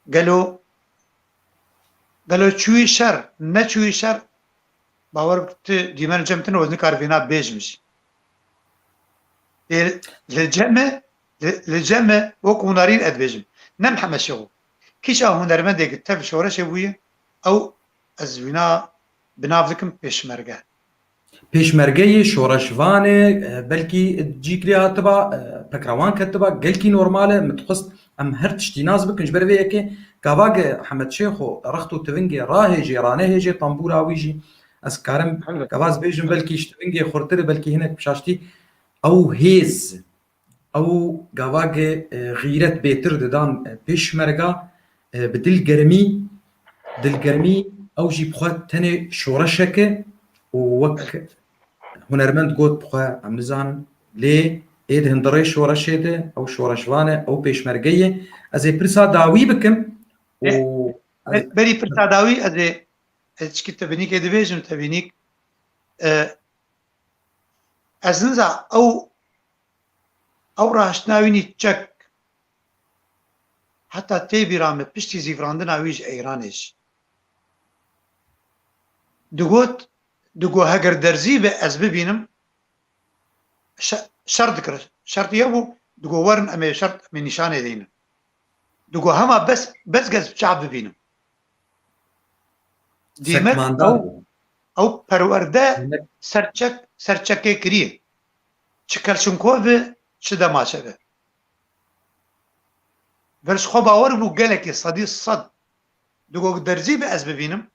Gelo, gelo çûyî şer, neçûyî şer, bawer bike tu dîmen cem tune, ez nikar vêna bêjim jî. Lê li cem me, li, li cem me wek hunarîn ez dibêjim. Ne Mihemed Şêxo. Kîşa hunermendê ki tev şoreşê bûye, ew ez wîna bi nav dikim pêşmerge. Pêşmergeyê, şoreşvanê, e, belkî cîkirê hatiba, e, pekrewan ketiba, gelkî normal e, min dixwest em her tiştî nas bikin. Ji ber vê yekê gava ge Hemed Şêxo rext û tivingê rahêjê, ranehêjê tembûra wî jî, ez karim Elbet. gava ez bêjim, belkî ji tivingê xurtir, belkî hinek bi şaştî, ew hêz, ew gava ge, e, xîret bêtir didan, e, pêşmerga, e, bi dilgermî, dilgermî ew jî bi xwe tenê şoreşek e û wek hunermend got bi xwe, em nizanin, lê ê di hundirê şoreşê de, ew şoreşvan e, ew pêşmerge ye. Ez ê pirsa dawî bikim û Ê, ez ber-, berî pirsa dawî ez ê, ez çikî tebînîkê dibêjim, tebînîk, e, ez niza ew, ew raştina wî nî çek heta tê bîra me piştî zîvirandina wî ji Eyranê jî. Digot, digo heger derzî be ez bibînim, şe-, şer dikir. Şert ye bû, digo werin em ê şert, em ê nîşanê deynin. Digo hema bes, bes gez çav bibînim. Dîmek Sekmandar ew, bû. ew perwerde Dîmek serçek, serçekê kiriye. Çi Kelşinkov be, çi Demaçe be. Ver ji xwe bawer bû gelekî sedî sed. Digo derzî be ez bibînim.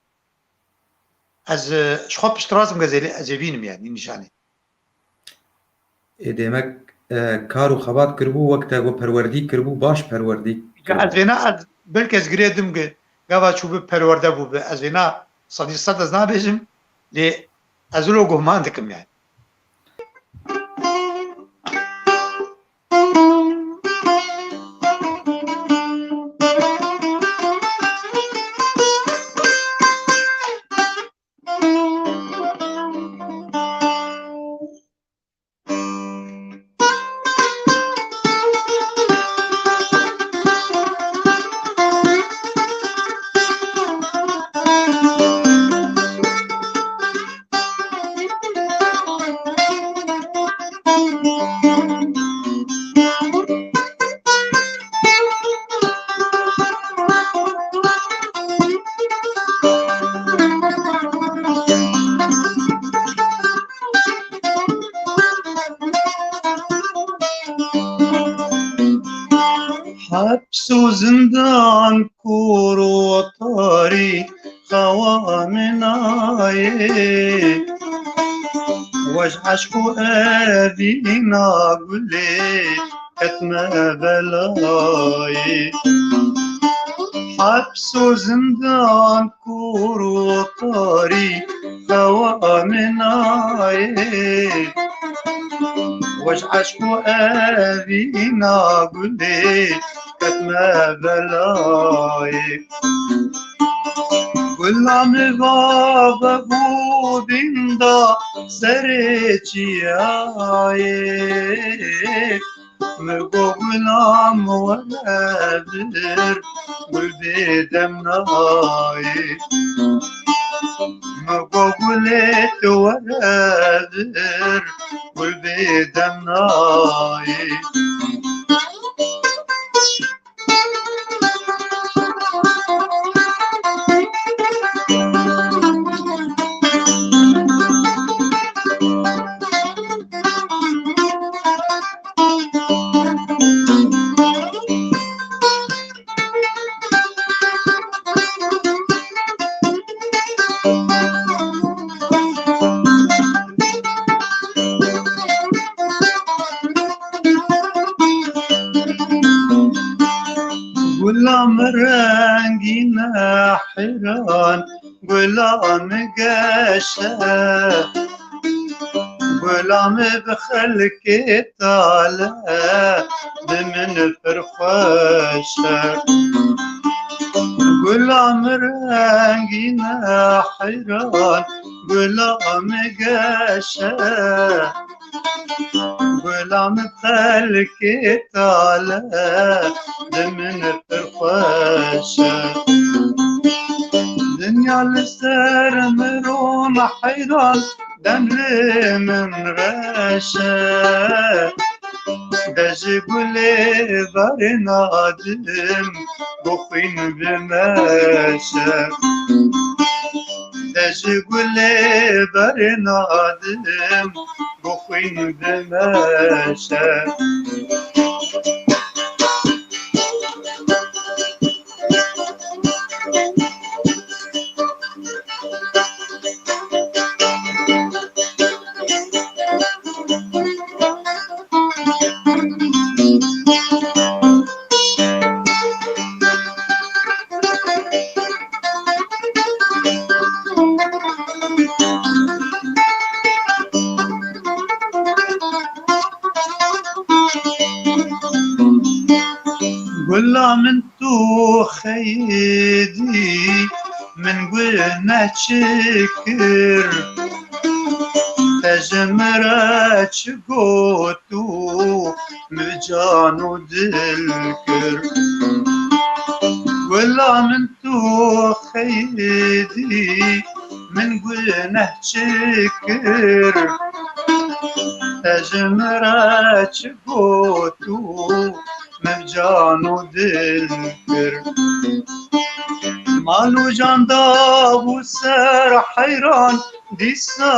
Ez, e, ji xwe piştrast im, gez ê lê ez ê bînim, yanî nîşanê. Ê demek, e, kar û xebat kiribû, wek te got perwerdî kiribû, baş perwerdî Ga kiribû. ez vêna, ez belkî ez girê dim ge, gava çû bi perwerde bû bi. Ez vêna sedî sed ez nabêjim, lê ez wilo guhman dikim yani. Heps û zindan, kûr û tarî, xewa min nayê. Wej eşq û evîna gulê ketme belayê. Heps û zindan, kûr û tarî, xewa min nayê. Wej eşq û evîna gulê ketme belayê. Gula min va vebû dînda serê çiyayê. Min got gulam were vir, gul bê dem nayê. Min got gulê tu were vir, gul bê dem nayê. Heyran gula min geşe, gula min bi xelkê tale, bi min pir xweş e. Gula min rengîn e heyran, gula min geşe. Gula min xelkê tale, bi min pir xweş e. Dinya li ser min rûn heyran, dem li min reş e. De ji gulê berê nadim, bi xwîn bimeşe. De ji gulê berê nadim, bi xwîn bimeşe. Gula min tu xeyidî, min guneh çi kir? Te ji min re çi got û min can û dil kir? Gula min tu xeyidî, min guneh çi kir? Te ji min re çi got û min can û dil kir? Mal û can dabû ser heyran, dîsa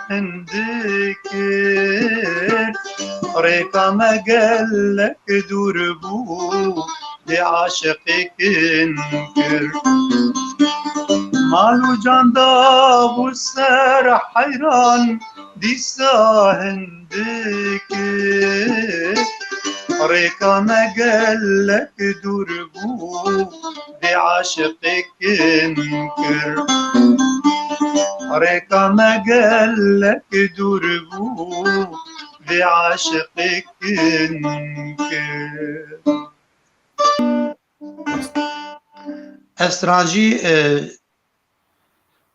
hindik kir. Rêka me gelek dûr bû, dê aşiqê kin kir. Mal û can dabû ser heyran, dîsa hindik kir. Rêka me gelek dûr bû, dê aşiqê kin kir. Rêka me gelek dûr bû, dê aşiqê kin kir. Ev stran jî, e,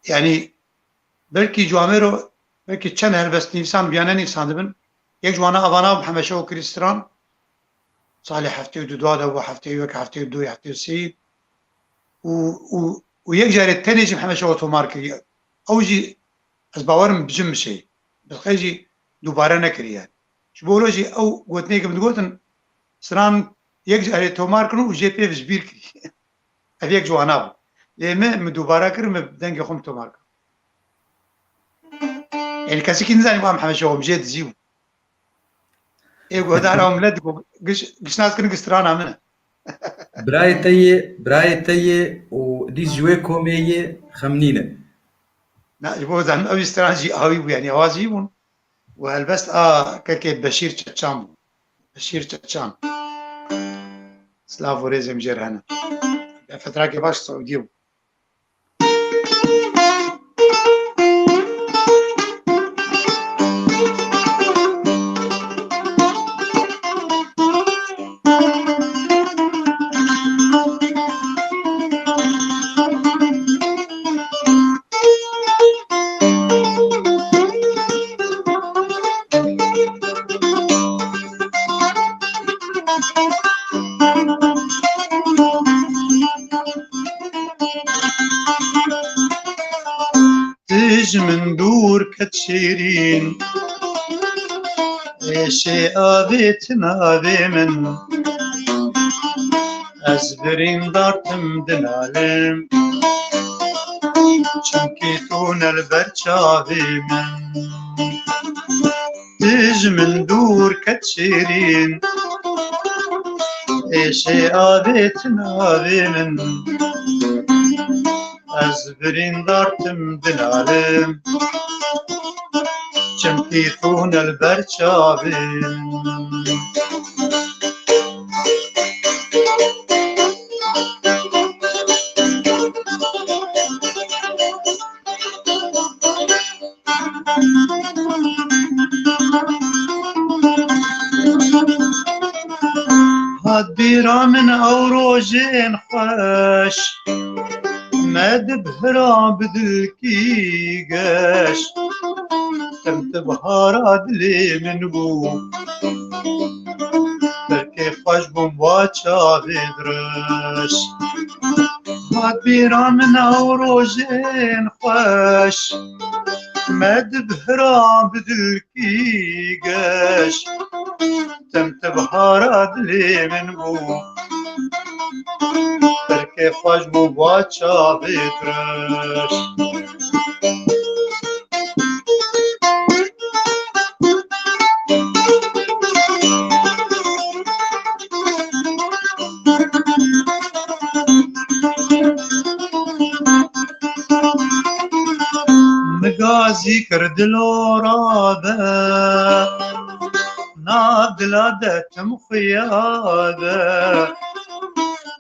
yanî belkî camêro, belkî çend helbestnivîsan biyane nivîsandibin. Yek ji wana Avana Mihemed Şeho kirî stran. Salê heftê û du de bû, heftê û yek, heftê û du, heftê û sê û, û, û yek carê tenê jî Mihemed Şeho tomar kiriye. Ew jî ez bawerim bi cin mişê. Bi xwe jî dubare nekiriye. Ji bo wilo jî ew gotinê ke min digotin, stran yek carê tomar kirin û jê pê ji bîr kirî. Ev yek ji wana bû. Lê min, min dubare kir, min bi dengê xwe min tomar kir. Yanî kesekî nizanî, wa Mihemed Şeho, min jê dizî bû. Ê guhdar ew milet digo, giş-, gişnas kirin, gistrana min e. Birayê te yê, birayê te yê û dî ji wê komê yê xem nîne. Na, ji bo zanim ew stran jî awî bû, yanî awaz jî bûn. Û helbest a kekê Beşîr Çeçan bû. Beşîr Çeçan. Silav û rêzê min jê re hene. Ev fetrakê baş Siûdiyê bû. Tu ji min dûr ket şêrîn, êşê avêt navê min. Ez birîndar tim di nalim, çimkî tu ne li ber çavê min. Tu ji min dûr ket şêrîn, êşê avêt navê min. Ez birîndar tim di nalim, çimkî tu ne li ber çavê min. Bîra min ew rojên xweş, me di bihira bi dilkî geş. Tim ti bihara dilê min bû, belkê xweş bûm wa çavê direş. Hat bîra min ew rojên xweş, me di bihira bi dilkî geş. Tim ti bihara dilê min bû, belkê xweş bû wa çavê direş. Min gazî kir dilo rabe, nav dila de tim xuya be.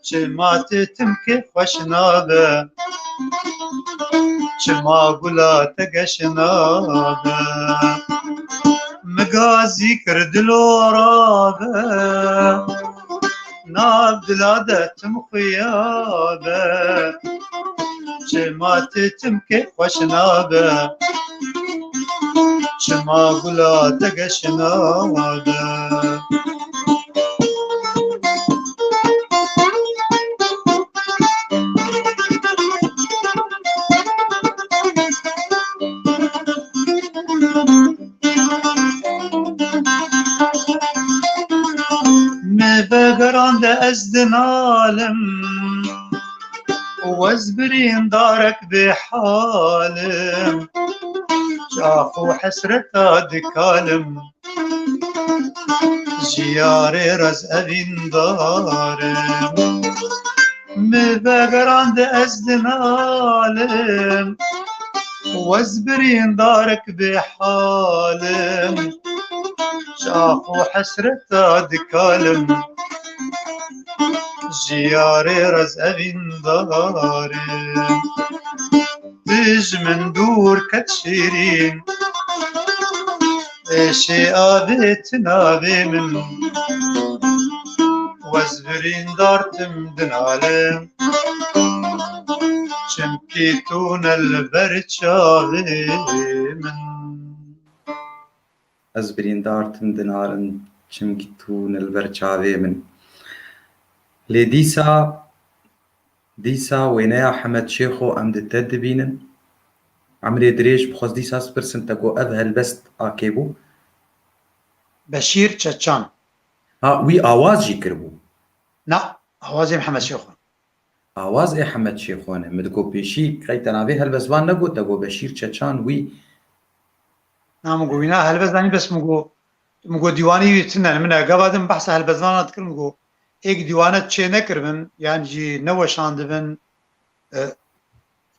Çima tê tim kê xweş nabe, çima gula te geş nabe. Min gazî kir dilo rabe, nav dila de tim xuya be. Çima tê tim kê xweş nabe, çima gula te geş nabe. Me vegerande ez dinalim, wez birîndarek bê halim, çax û hesreta dikalim. Ji yarê re ez evîndar im. Mi vegerand ez dinalim. Wez birîndarek bê hal im. Çax û hesreta dikalim. Ji yarê re ez evîndar im. Tu ji min dûr ket şêrîn. Êşê avêt navê min. Wez birîndar tim dinalim. Çimkî tu ne li ber çavê min. Ez birîndar tim dinalim, çimkî tu ne li ber çavê min. Lê dîsa, dîsa wêneya Hemed Şêxo em di te dibînin. Emrê dirêj, bi xwe dîsa spirsim te got ev helbest a kê bû? Beşîr Çeçan. Ha, wî awaz jî kiribû. Na, awazê Mihemed Şêxo. Awaz ê Hemed Şêxo ne. Min digot pêşî qey te navê helbestvan negot, te got Beşîr Çeçan wî. Na, min got wî na helbest zanî, bes min got, min got dîwanî wî tune ne. Min gava din behsa helbestvana dikir, min got êk dîwane çê nekiribin, yan jî neweşandibin, e,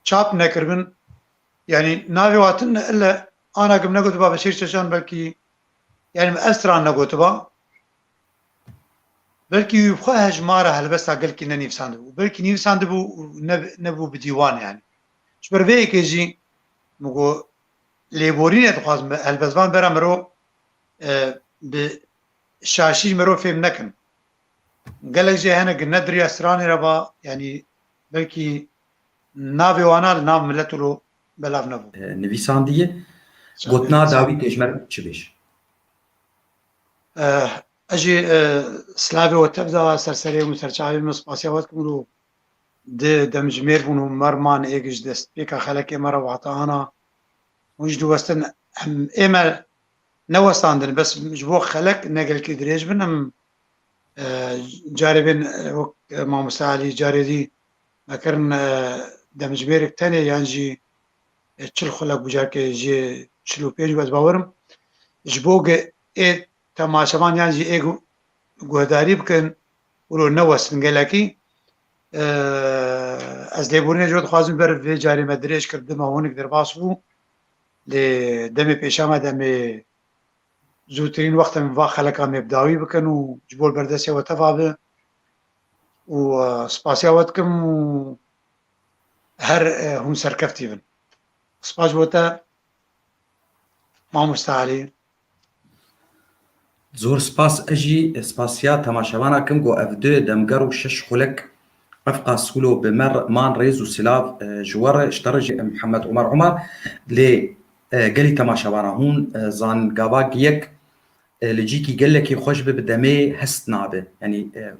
çap nekiribin. Yanî navê wa tune ne, ille ana ku min negotiba Beşîr Çeçan, belkî, yanî min ev stran negotiba. Belkî wî bi xwe hejmara helbesta gelkî nenivîsandibû. Belkî nivîsandibû û ne, nebû bi dîwan yanî. Ji ber vê yekê jî min got lêborînê dixwazim, helbestvan bera mirov, e, bi şaşî ji mirov fêm nekin. Gelek jê hene ku ne di riya stranê re ba, yanî belkî navê wana li nav milet û lo belav nebû. E, nivîsandiye. Gotina dawî tê ji me re çi bêj? Eh, ez jî, eh, silavê we tev da, ser serê min, ser çavê min, spasiya we dikim û di demjimêr bûn û me re man êk ji destpêka xelekê me re wata ana. Hûn jî diwestin, em, ê me newestandin, bes ji bo xelek ne gelkî dirêj bin, em, eh, carê bên, eh, wek, eh, mamoste Elî carê dî me kirin, eh, demjimêrek tenê yan jî, eh, çil xulek bû, carkê jê çil û pênc bû, ez bawerim. Ji bo ge ê temaşevan yan jî ê gu-, guhdarî bikin û ro newestin gelekî. Eh, ez lêborînê ji we dixwazim, ber vê carê me dirêj kir, dima hûnik derbas bû. Lê demê pêşa me, demê zûtirîn wextê min va xeleka me bi dawî bikin û ji bo li ber destê we teva be. Û, eh, spasiya we dikim û her, eh, hûn serkeftî bin. Spas ji bo te, mamoste Elî. Zor spas. Ez jî spasiya temaşevana kim ku ev du demger û şeş xulek ev qas wilo bi me re man rêz û silav, e, ji we re, ji te re jî Mihemed Omer Omer. Lê, e, gelî temaşevana hûn, e, zan gava yek, e, li cîkî gelekî xweş bi, bi demê hest nabe. Yanî, e,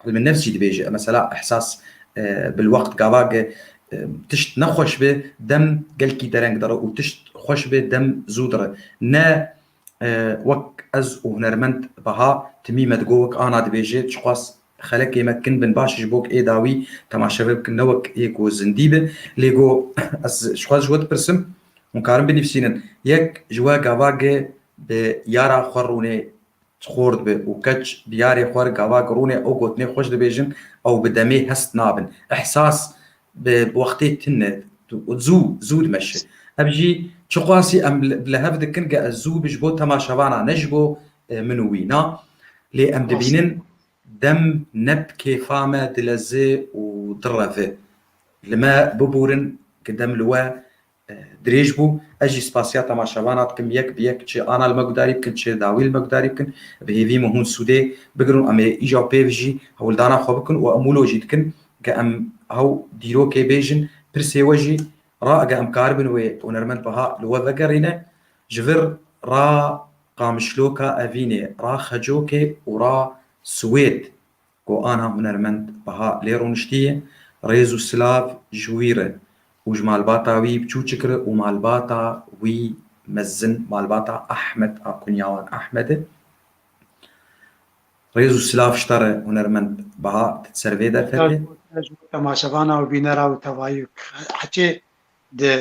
ilmin nefs jî dibêje, mesela ihsas, e, bil wext gava ge, e, tişt nexweş bi, dem gelkî dereng dere û tişt xweş bi, dem zû dire. Ne, e, wek ez û hunermend Baha timî me digo wek ana dibêje, çiqas xelekê me kin bin baş ji bo ê dawî temaşeve bikin, ne wek ê ku zindî bi. Lê go ez ji xwe ji we dipirsim, hûn karin binivîsînin. Yek ji we gava ge bi yara xwe rûnê xort bi û keç bi yarê xwe re gava girûnê ew gotinê xweş dibêjin, ew bi demê hest nabin. Ihsas bi wextê tune û zû, zû dimeşe. Ev jî çiqasî em li, li hev dikin ge ez zû bi ji bo temaşevana, ne ji bo, e, min û wî na. Lê em dibînin dem ne bi kêfa me dileze û direve. Li me bibûrin ki dem li we e, dirêj bû. Ez jî spasiya temaşevana dikim, yek bi yek çi ana li me gudarî bikin, çi dawî li me gudarî bikin. Bi hêvî min hûn sûdê bigirin û em ê îja pê ve jî hewldana xwe bikin û em wilo jî dikin ke em hew dîrokê bêjin, pirsê we jî ra ge em karibin wê hunermend Baha li we vegerîne, ji vir ra Qamişloka Evînê, ra Xecokê û ra Swêd. Ku ana hunermend Baha lê rûniştiye, rêz û silav ji wî re û ji malbata wî biçûçik re û malbata wî mezin, malbata Ahmed a kunyawan Ahmed e. Rêz û silav ji te re hunermend Baha, tu di ser vê derfetê. Temaşevana û bînera û tevayî û heçê di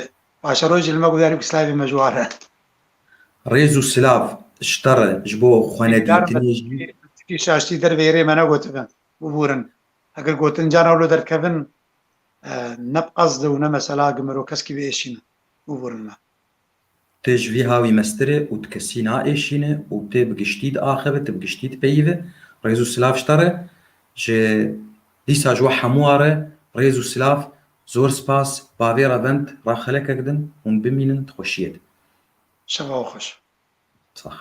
paşerojê li me gudarî ku silavê me ji wan re. Rêz û silav ji te re, ji bo xwenedîtinê jî. Piçikî şaştî derveyî rê me negotibe. Bibûrin. Eger gotin cana wilo derkevin, e, ne bi qesd û ne mesela gimiro keskî biêşînin. Bibûrin me. Tê ji vî hawî mestir e û di kesî naêşîne û tê bi giştî diaxive, tê bi giştî dipeyive. Rêz û silav ji te re, ji dîsa ji we hemûa re rêz û silav, zor spas, bavê revend, ra xelekek din, hûn bimînin di xweşiyê de. Şeva we xweş. Sax.